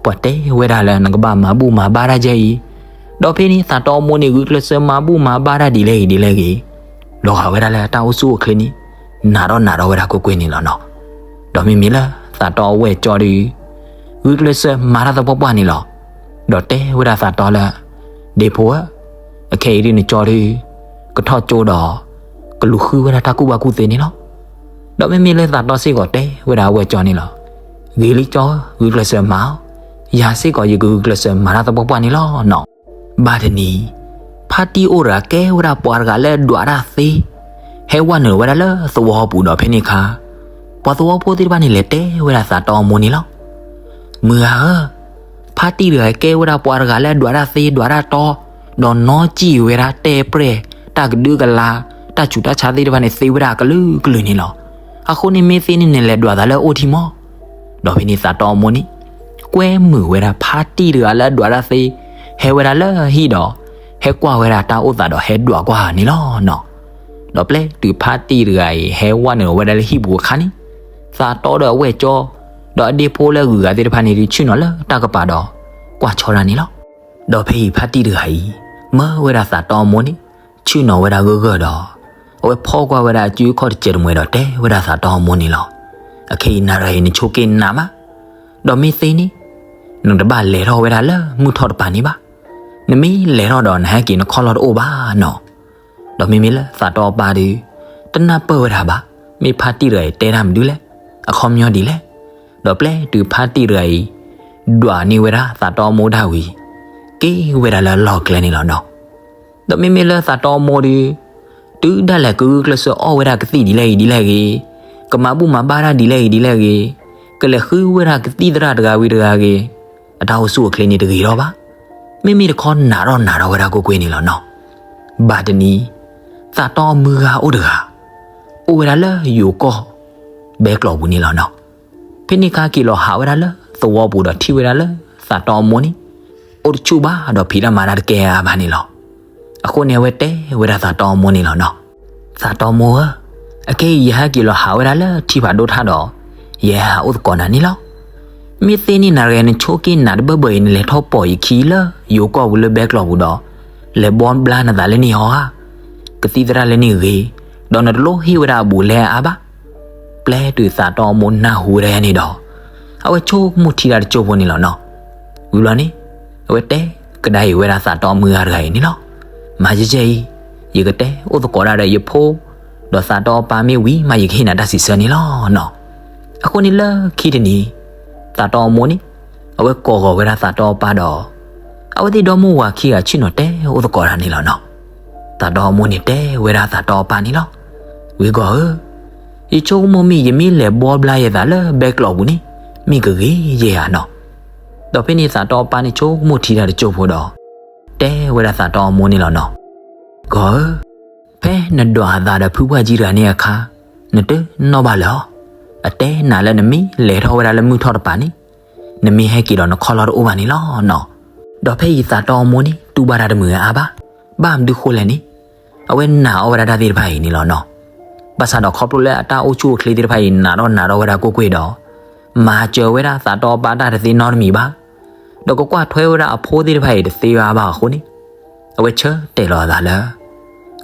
ပှၤတဲဝဲဒၣ်လၢနကဘၣ်မၤဘူၣ်မၤဘါတၢ်ကဲအံၤ. ဒီးဖဲန့ၣ်သးတီအမိၢ်န့ၣ် ဂုာ်ကျဲးစၢးမၤဘူၣ်မၤဘါတၢ်ဒ်လဲၣ်ဂ့ၤဒ်လဲၣ်ဂ့ၤ, လီၤဂာ်ဝဲဒၣ်လၢတၢ်အိၣ်ဆူၣ်အိၣ်ချ့န့ၣ်, နးထီၣ်နးထီၣ်ဝဲဒၣ်ကွ့ၢ်ကွ့ၢ်န့ၣ်လီၤနီၤ. ဒီးမ့မ့ၢ်လၢသးတီအဝဲၢ်ကၠီဒီး, ဂုာ်ကျဲးစၢးမၤတၢ်သပှၢ်ပှၢ်န့ၣ်လီၤ. ဒီးတဲဝဲဒၣ်သးတီလၢ, ဒ့ဖိဧၢ, အခဲအံၤဒ်နကၠီဒီး, ကထီၣ်ကၠိဒီး, ကလူၤဃုဝဲဒၣ်တၢ်ကူၣ်ဘၣ်ကူၣ်သ့န့ၣ်လီၤ. ဒီးမ့မ့ၢ်လၢသးတီစ့ၢ်ကီးတဲဝဲဒၣ်အဝဲၢ်ကၠီန့ၣ်လီၤ. ဂ့ၤလံကၠီဧၢ, ဂုာ်ကျဲးစၢးမၤအီၤ, ယၤစ့ၢ်ကီးယကဂုာ်ကျဲးစၢးမၤတၢ်သပှၢ်ပှၢ်န့ၣ်လီၤနီၤ. ဘၣ်တနံၤ, ဖါတံၢ်အိၣ်တဂၤကဲဝဲဒၣ်ပှၤတဂၤလၢဒွးတၢ်သ့, ဟဲဝဲနုာ်ဝဲဒၣ်လၢသဝီပူၤဒီးဖဲန့ၣ်အခါ, ပှၤသဝီဖိသ့ၣ်တဖၣ်န့ၣ်လဲၤတဲဝဲဒၣ်သးတီအမိၢ်န့ၣ်လီၤ. မုၢ်ဂၤဧၢ, ဖါတံၢ်တဂၤကဲဝဲဒၣ်ပှၤတဂၤလၢဒွးတၢ်သ့ဒွးတၢ်တီ, ဒီးနီၢ်ကံၣ်ဝဲဒၣ်တဲပြဲၢ်, တၢ်ကဒုကလၤ, တၢ်ဆူးတၢ်ဆါသ့ၣ်တဖၣ်န့ၣ်သ့ဝဲဒၣ်အကလုာ်ကလုာ်န့ၣ်လီၤ. အဃိန့ၣ်မ့ၢ်သ့န့ၣ်နလဲၤဒွးသးလၢအအိၣ်ထံမီၢ်. ဒီးဖဲန့ၣ်သးတီအမိၢ်န့ၣ်, ကွဲမုာ်ဝဲဒၣ်ဖါတံၢ်တဂၤလၢဒွးတၢ်သ့, ဟဲဝဲဒၣ်လၢဟံၣ်ဒီး, ဟဲကွၢ်ဝဲဒၣ်တၢ်အိၣ်သးဒီးဟဲဒွးကွၢ်ဧါန့ၣ်လီၤနီၤ. ဒီးပျဲတုၤဖါတံၢ်တဂၤအံၤဟဲဝဲနုာ်ဝဲဒၣ်လၢဟံၣ်ပူၤအခါန့ၣ်, သးတီဒီးအဝဲၢ်ကၠီ, ဒီးအဒ့ဖိလၢအဂုၤအဂၤသ့ၣ်တဖၣ်န့ၣ် ဆ့ၣ်နီၤလၢတၢ်ကပၤဒီး, ကွၢ်ဆီဒၣ်န့ၣ်လီၤ. ဒီးဖဲအံၤဖါတံၢ်တဂၤအံၤ, မၢဝဲဒၣ်သးတီအမိၢ်န့ၣ်, ဆ့ၣ်နီၤဝဲဒၣ်ဂၢၢ်ဂၢၢ်ဒီး, အဝဲဖီၣ်ကွၢ်ဝဲဒၣ်အစုအခီၣ်တစဲးတမှဲၤဒီးတဲဝဲဒၣ်သးတီအမိၢ်န့ၣ်လီၤ. အခဲအံၤနၤရၤအံၤနဆိးက့နးမး, ဒီးမ့ၢ်သ့န့ၣ်, နတဘၣ်လဲၤထီၣ်ဝဲဒၣ်လၢမုၢ်ထီၣ်တပၤန့ၣ်ဘၣ်. နမ့ၢ်လဲၤထီၣ်ဒီးနဟဲက့ၤနခီၣ်လီၢ်တအိၣ်ဘၣ်နီၤ. ဒီးမ့မ့ၢ်လၢသးတီအပၢ်ဒီး, တနၢ်ပၢၢ်ဝဲဒၣ်ဘၣ်, မ့ၢ်ဖါတံၢ်တဂၤအံၤတဲတၢ်မနုၤလဲၣ်, အခီပညီဒ်လဲၣ်. ဒီးပျဲတုၤဖါတံၢ်တဂၤအံၤ, ဒွးန့ၢ်ဝဲဒၣ်သးတီအမိၢ်တၢ်ဝံၤ က့ၤဝဲဒၣ်လၢအလီၢ်ကျဲန့ၣ်လီၤနီၤ. ဒီးမ့မ့ၢ်လၢသးတီအမိၢ်ဒီး တုၤဒၣ်လဲာ်ကအုကကျဲးစၢးအီၣ်ဝဲဒၣ်ကသံၣ်ဒ်လဲၣ်ဂ့ၤဒ်လဲၣ်ဂ့ၤ, ကမၤဘူၣ်မၤဘါတၢ်ဒ်လဲၣ်ဂ့ၤဒ်လဲၣ်ဂ့ၤ, ကလဲၤဃုဝဲဒၣ်ကသံၣ်သရၣ်တဂၤဝံၤတဂၤဂ့ၤ, အတၢ်အိၣ်ဆူၣ်အိၣ်ချ့န့ၣ်တဂ့ၤထီၣ်ဘၣ်. မ့မ့ၢ်တခီနာ်ထီၣ်နာ်ထီၣ်ဝဲဒၣ်ကွ့ၢ်ကွ့ၢ်န့ၣ်လီၤနီၤ. ဘၣ်တနံၤ သးတီအမုၢ်ဂၤအိၣ်တဂၤ အိၣ်ဝဲဒၣ်လၢယိၤကီၢ်ဘဲကျိးပူၤန့ၣ်လီၤနီၤ. ဖဲန့ၣ်အခါက့ၤလီၤဟးဝဲဒၣ်လၢသဝီပူၤဒီးထံၣ်ဝဲဒၣ်လၢသးတီအမိၢ်န့ၣ် အိၣ်တဆူၣ်ဘၣ်ဒီးဖံးတၢ်မၤတၢ်တကဲအါဘၣ်န့ၣ်လီၤ. အဃိန့ၣ်အဝဲတဲဝဲဒၣ်သးတီအမိၢ်န့ၣ်လီၤနီၤ. သးတီအမိၢ်ဧၢ, အခဲအံၤယဟဲက့ၤလီၤဟးဝဲဒၣ်လၢထံဖးဒိၣ်ထၣ်ဒီး ယဟဲဟးအိၣ်သကိးနၤန့ၣ်လီၤ. မ့ၢ်သ့န့ၣ်နၤတဂၤနဆိက့ၤနၤတဘၢၣ်ဘၢၣ်အံၤ နလဲၤထီၣ်ပိာ်ယခံလၢယိၤကီၢ်ပူၤလၢဘဲကျိးပူၤဒီး လဲၤဘီဘျါနသးလၢန့ၣ်ဟီဧါ. ကသံၣ်သရၣ်လၢန့ၣ်ဂ့ၤ, ဒီးနတလိၣ်ဟ့ၣ်ဝဲဒၣ်အဘူးလဲအါဘၣ်. ပျဲတုၤသးတီအမိၢ်နၢ်ဟူဝဲဒၣ်န့ၣ်ဒီး အဝဲဆိကမိၣ်ထံတၢ်တစိၢ်ဖိန့ၣ်လီၤနီၤ. ဝံၤဘျီန့ၣ် အဝဲတဲကဒါအံၤဝဲဒၣ်သးတီအမုၢ်ဂၤတဂၤအံၤန့ၣ်လီၤ. မၤယဲယဲအံၤ, ယကတဲအိၣ်သကိးတၢ်ဒီးယဖိ ဒီးသးတီအပၢ်မ့ၢ်ဝံၤမးယကဟ့ၣ်နၤတၢ်စံးဆၢန့ၣ်လီၤနီၤ. အဃိန့ၣ်လၢခံတနံၤ သးတီအမိၢ်န့ၣ် အဝဲကိးဂီၤဝဲဒၣ်သးတီအပၢ်ဒီး အဝဲသ့ၣ်ဒီမိၢ်ဝၤခံဂၤဆ့ၣ်နီၤတဲအိၣ်သကိးတၢ်န့ၣ်လီၤနီၤ. သးတီအမိၢ်န့ၣ်တဲဝဲဒၣ်သးတီအပၢ်န့ၣ်လီၤ. ဝံၤကီၢ်ဧၢ, ယဆိကမိၣ်မ့ၢ်ယမ့ၢ်လဲၤဘီဘျါယသးလၢဘဲကျိးပူၤန့ၣ် မ့ၢ်ကဂ့ၤယဲၢ်ဧါနီၤ. ဒီးဖဲန့ၣ်သးတီအပၢ်န့ၣ်ဆိကမိၣ်ထံတၢ်တစိၢ်ဖိဒီး တဲဝဲဒၣ်သးတီအမိၢ်န့ၣ်လီၤနီၤ. ကီၢ်ဧၢ, ဖဲနဒွးအသးဒီးဖုပှၢ်ကံတဂၤန့ၣ်အခါ နတနီၣ်ဘၣ်လၢၤအီၤ, အတဲနၤလၢနမ့ၢ်လဲၤထီၣ်ဝဲဒၣ်လၢမုၢ်ထီၣ်တပၤန့ၣ် နမ့ၢ်ဟဲက့ၤဒီးနခီၣ်လီၢ်တအိၣ်ဘၣ်န့ၣ်လီၤနီၤ. ဒီးဖဲအံၤသးတီအမိၢ်န့ၣ် တူၢ်ဘၣ်တၢ်တမုာ်အါဘၣ်. ဘၣ်မနုၤဃိလဲၣ်န့ၣ် အဝဲနာ်အီၣ်ဝဲဒၣ်တၢ်သ့ၣ်တဖၣ်အံၤန့ၣ်လီၤနီၤ. ဘၣ်ဆၣ်ဒီးခီဖျိလၢအတၢ်အိၣ်ဆူၣ်အိၣ်ချ့သ့ၣ်တဖၣ်အံၤ နာ်ထီၣ်နာ်ထီၣ်ဝဲဒၣ်ကွ့ၢ်ကွ့ၢ်ဒီး မၤစၢၤဝဲဒၣ်သးတီအပၢ်တၢ်တသ့နီတမံၤဘၣ်. ဒီးကကွၢ်ထွဲဝဲဒၣ်အဖိသ့ၣ်တဖၣ်အံၤတသ့ဘၣ်အါဘၣ်အဃိန့ၣ် အဝဲဆၢတဲာ်လီၤ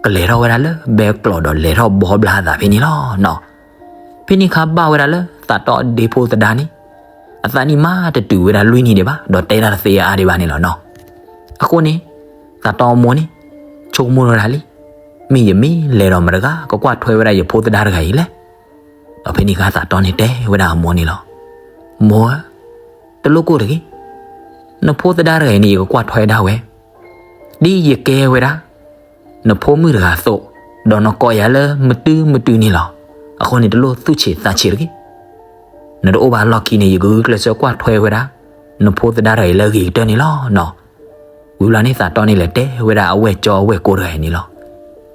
အသးလၢ ကလဲၤထီၣ်ဝဲဒၣ်လၢဘဲကျိးဒီးလဲၤထီၣ်ဘီဘျါအသးဖဲန့ၣ်လီၤနီၤ. ဖဲန့ၣ်အခါဘၣ်ဝဲဒၣ်လၢသးတီအဒ့ဖိသဒါန့ၣ် အသးနံၣ်မးတတုၤဝဲဒၣ်လွံၢ်နံၣ်ဒံးဘၣ် ဒီးတဲတၢ်တသ့အါဒံးဘၣ်န့ၣ်လီၤနီၤ. အဃိန့ၣ် သးတီအမိၢ်န့ၣ် ဆိကမိၣ်ထီၣ်ဒၣ်လံ, မ့ၢ်ယမ့ၢ်လဲၤဒီးမတၤတဂၤ ကကွၢ်ထွဲဝဲဒၣ်ယဖိသဒါတဂၤအံၤလဲၣ်. ဒီးဖဲန့ၣ်အခါသးတီန့ၣ်တဲဝဲဒၣ်အမိၢ်န့ၣ်လီၤ. မိၢ်ဧၢ, တလိၣ်ကိၢ်တဂ့ၤ. နဖိသဒါတဂၤအံၤန့ၣ် ယကကွၢ်ထွဲဒၣ်ဝဲ ဒ်ယကဲဝဲဒၣ် နဖိမုၣ်တဂၤအသိး, ဒီးနကိးယၤလၢမတုၤမတုၤန့ၣ်လီၤ. အဃိန့ၣ်တလိၣ်သူၣ်ဆံးသးဆံးတဂ့ၤ. နတအိၣ်ဘၣ်လီၢ်ခံန့ၣ် ယကဂုာ်ကျဲးစၢးကွၢ်ထွဲဝဲဒၣ် နဖိသဒါတဂၤအံၤလၢအဂ့ၤကတၢၢ်န့ၣ်လီၤနီၤ. ဝံၤဘျီန့ၣ်သးတီန့ၣ် လဲၤတဲဝဲဒၣ်အဝဲၢ်ကၠီအဝဲၢ်ကိတဂၤအံၤန့ၣ်လီၤ.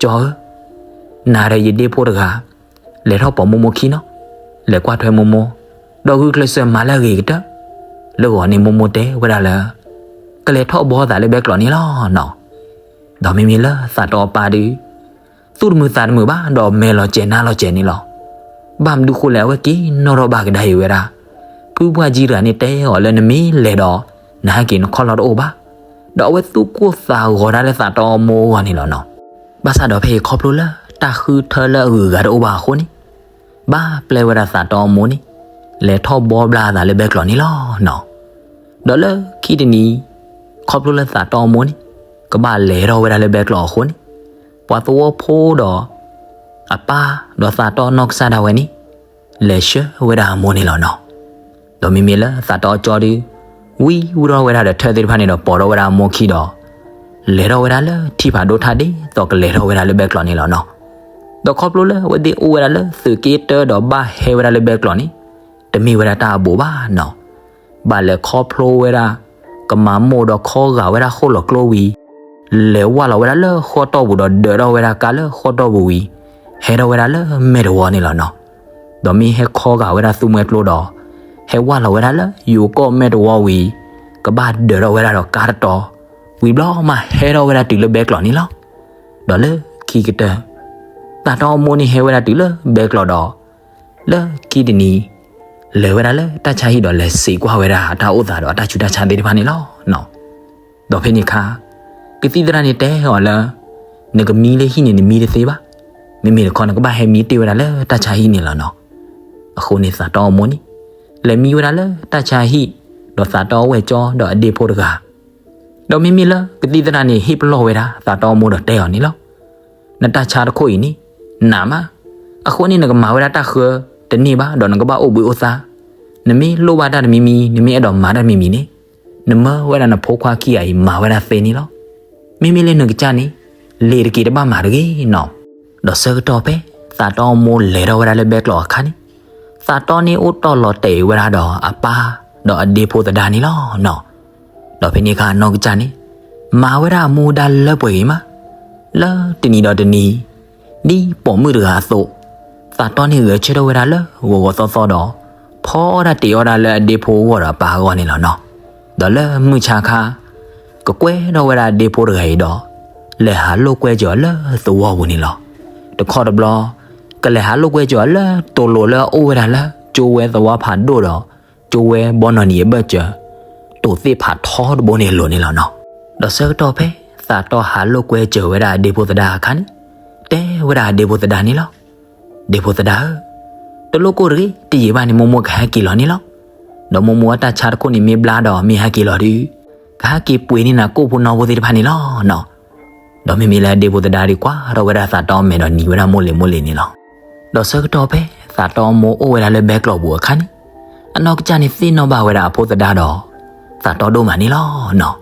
ကၠီဧၢ, နၤဒီးယဒ့ဖိတဂၤ လဲၤထီၣ်ပိာ်မိၢ်မိၢ်ခံနီၤ, လဲၤကွၢ်ထွဲမိၢ်မိၢ်, ဒီးဂုာ်ကျဲးစၢးမၤလၢအဂ့ၤကတၢၢ်, လၢဂီၤန့ၣ်မိၢ်မိၢ်တဲဝဲဒၣ်လၢ ကလဲၤထီၣ်ဘီသးလၢဘဲကျိးန့ၣ်လီၤနီၤ. ဒီးမ့မ့ၢ်လၢသးတီအပၢ်ဒီး သူၣ်တမုာ်သးတမုာ်ဘၣ် ဒီးမဲာ်လီၤစဲၤနါလီၤစဲၤန့ၣ်လီၤ. ဘၣ်မနုၤဃိလဲၣ် အဝဲက့ၤနီၣ်ထီၣ်ဘၣ်ကဒါအံၤဝဲဒၣ် ဖုပှၢ်ကံတဂၤန့ၣ်တဲအီၤလၢနမ့ၢ်လဲၤဒီး နဟဲက့ၤနခီၣ်လီၢ်တအိၣ်ဘၣ်. ဒီးအဝဲသူၣ်ကိၢ်သးဂီၤတၢ်လၢသးတီအမိၢ်အဂီၢ်န့ၣ်လီၤနီၤ. ဘၣ်ဆၣ်ဒီးဖဲအံၤခီဖျိလၢတၢ်ဃုထၢလၢအဂုၤအဂၤတအိၣ်ဘၣ်အဃိန့ၣ် ဘၣ်ပျဲဝဲဒၣ်သးတီအမိၢ်န့ၣ် လဲၤထီၣ်ဘီဘျါအသးလၢဘဲကျိးန့ၣ်လီၤနီၤ. ဒီးလၢခံတနံၤ ခီဖျိလၢသးတီအမိၢ်န့ၣ် ကဘၣ်လဲၤထီၣ်ဝဲဒၣ်လၢဘဲကျိးအဃိန့ၣ် ပှၤသဝီဖိဒီး အပၢ်ဒီးသးတီနီၢ်ကစၢ်ဒၣ်ဝဲန့ၣ် လဲၤဆှၢဝဲဒၣ်အမိၢ်န့ၣ်လီၤနီၤ. ဒီးမ့မ့ၢ်လၢသးတီအကၠီဒီး ဝံဝံထီၣ်ဝဲဒၣ်ဒီးထၢသ့ၣ်တဖၣ်န့ၣ်ဒီးပိာ်ထီၣ်ဝဲဒၣ်အမိၢ်ခံဒီး လဲၤထီၣ်ဝဲဒၣ်လၢထံဖးဒိၣ်ထၣ်ဒ်သိးကလဲၤထီၣ်ဝဲဒၣ်လၢဘဲကျိးန့ၣ်လီၤနီၤ. ဒီးခီဖျိလၢအဝဲသ့ၣ်အိၣ်ဝဲဒၣ်လၢသုးက့တၢဒီးဘၣ်ဟဲဝဲဒၣ်လၢဘဲကျိးန့ၣ် တမ့ၢ်ဝဲဒၣ်တၢ်အဘူးဘၣ်နီၤ. ဘၣ်လဲၤခီဖျိဝဲဒၣ် ကမၤမိၢ်ဒီးခီဂာ်ဝဲဒၣ်ဃိၣ်လီၤကျိဝံၤ လဲၤဝၢ်လီၤဝဲဒၣ်လၢဃီတီၢ်ပူၤဒီးဒၢးထီၣ်ဝဲဒၣ်ကါလၢဃီတီၢ်ပူၤဝံၤ ဟဲထီၣ်ဝဲဒၣ်လၢမဲာ်တဝီန့ၣ်လီၤနီၤ. ဒီးမ့ၢ်ဟဲခီဂာ်ဝဲဒၣ်သူမှဲကျိဒီး ဟဲဝၢ်လီၤဝဲဒၣ်လၢယိၤကီၢ်မဲာ်တဝီဝံၤ ကဘၣ်ဒၢးထီၣ်ဝဲဒၣ်ဒီးကါတတီၤ ဝံၤဘျီမးဟဲထီၣ်ဝဲဒၣ်တုၤလၢဘဲကျိးန့ၣ်လီၤ. ဒီးလၢခံကတၢၢ် သးတီအမိၢ်န့ၣ်ဟဲဝဲဒၣ်တုၤလၢဘဲကျိးဒီး လၢခံတနံၤ လဲၤဝဲဒၣ်လၢတၢ်ဆါဟံၣ်ဒီးလဲၤစံးကွၢ်ဝဲဒၣ်အတၢ်အိၣ်သးဒီးအတၢ်ဆူးတၢ်ဆါသ့ၣ်တဖၣ်န့ၣ်လီၤနီၤ. ဒီးဖဲန့ၣ်အခါ ကသံၣ်သရၣ်န့ၣ်တဲအီၤလၢ နကမံလၢဟံၣ်န့ၣ်နမံတသ့ဘၣ်. မ့မ့ၢ်တခီ နကဘၣ်ဟဲမံတ့ၢ်ဝဲဒၣ်လၢတၢ်ဆါဟံၣ်န့ၣ်လီၤနီၤ. အဃိန့ၣ်သးတီအမိၢ်န့ၣ် လဲၤမံဝဲဒၣ်လၢတၢ်ဆါဟံၣ် ဒီးသးတီအဝဲၢ်ကၠီဒီးအဒ့ဖိတဂၤ ဒီးမ့မ့ၢ်လၢကသံၣ်သရၣ်န့ၣ် ဟ့ၣ်ပလီၢ်ဝဲဒၣ်သးတီအမိၢ်ဒီးတဲအီၤန့ၣ်လီၤ. နတၢ်ဆါတခိၣ်အံၤန့ၣ် နးမး, အဃိန့ၣ်နကမၤဝဲဒၣ်တၢ်ဃၢတန့ၢ်ဘၣ် ဒီးနကဘၣ်အိၣ်ဘှံးအိၣ်သါ, နမ့ၢ်လိၣ်ဘၣ်တၢ်တမံၤမံၤ, နမ့ၢ်အဲၣ်ဒိးမၤတၢ်တမံၤမံၤန့ၣ်, နမၢဝဲဒၣ်နဖိခွါခံဂၤအံၤမၤဝဲဒၣ်သ့န့ၣ်လီၤ. မ့မ့ၢ်လၢနကစၢ်န့ၣ်, လ့ၤတက့ၤတဘၣ်မၤတဂ့ၤနီၤ. ဒီးဆၢကတီၢ်ဖဲ သးတီအမိၢ်လဲၤထီၣ်ဝဲဒၣ်လၢဘဲကျိးအခါန့ၣ်, သးတီန့ၣ်အိၣ်တီၢ်လီၤတဲာ်ဝဲဒၣ်ဒီးအပၢ်, ဒီးအဒ့ဖိသဒါန့ၣ်လီၤနီၤ. ဒီးဖဲန့ၣ်အခါအနီၢ်ကစၢ်န့ၣ်, မၤဝဲဒၣ်အမူဒါလၢပှဲၤဂ့ၤမး, လၢတနံၤဒီးတနံၤ, ဒ်ပိာ်မုၣ်တဂၤအသိး, သးတီန့ၣ်ဂဲၤဆၢထၢၣ်ဝဲဒၣ်လၢဂီၤဂီၤသီသီဒီး, ဖီအီၣ်တၢ်တ့ၤအီၣ်တၢ်လၢအဒ့ဖိအဂီၢ်ဒီးအပၢ်အဂီၢ်န့ၣ်လီၤနီၤ. ဒီးလၢမုၢ်ဆါခါ, ကကွဲထီၣ်ဝဲဒၣ်အဒ့ဖိတဂၤအံၤဒီး, လဲၤဟးလိာ်ကွဲစၢၤအီၤလၢသဝီပူၤန့ၣ်လီၤ. တခီတဘျီ, ကလဲၤဟးလိာ်ကွဲစၢၤအီၤလၢတိၤလိၤလၢအအိၣ်ဝဲဒၣ်လၢ ကၠိဝဲသဝီဖးဒိၣ်ဒီး ကၠိဝဲဘီနီၢ်နံၤအဘၢၣ်စၢၤ, တိၤသ့ၣ်ဖးထီတဘိန့ၣ်အလိၤန့ၣ်လီၤနီၤ. ဒီးဆၢကတီၢ်ဖဲ သးတီဟးလိာ်ကွဲစၢၤဝဲဒၣ်အဒ့ဖိသဒါအခါန့ၣ်, တဲဝဲဒၣ်အဒ့ဖိသဒါန့ၣ်လီၤ. ဒ့ဖိသဒါဧၢ, တလိၣ်ကိၢ်တဂ့ၤ, တယံာ်ဘၣ်န့ၣ် မိၢ်မိၢ်ကဟဲက့ၤလီၤန့ၣ်လီၤ. ဒီးမိၢ်မိၢ်အတၢ်ဆါတခိၣ်န့ၣ်မ့ၢ်ဘျါဒီးမ့ၢ်ဟဲက့ၤလီၤဒီး, ကဟဲက့ၤပှ့ၤန့ၢ်နၤကိၣ်ဖိနီဖိသ့ၣ်တဖၣ်န့ၣ်လီၤနီၤ. ဒီးမ့မ့ၢ်လၢအဒ့ဖိသဒါဒံးကွၢ်ထီၣ်ဝဲဒၣ်သးတီအမဲာ်ဒီးနံၤဝဲဒၣ်မိၢ်လ့ၤမိၢ်လ့ၤန့ၣ်လီၤ. ဒီးဆၢကတီၢ်ဖဲသးတီအမိၢ်အိၣ်ဝဲဒၣ်လၢဘဲကျိးပူၤအခါန့ၣ်, အနီၢ်ကစၢ်န့ၣ်သ့ၣ်နီၣ်ဘၣ်ဝဲဒၣ်အဖိသဒါဒီး သးတီဒိၣ်မးန့ၣ်လီၤနီၤ.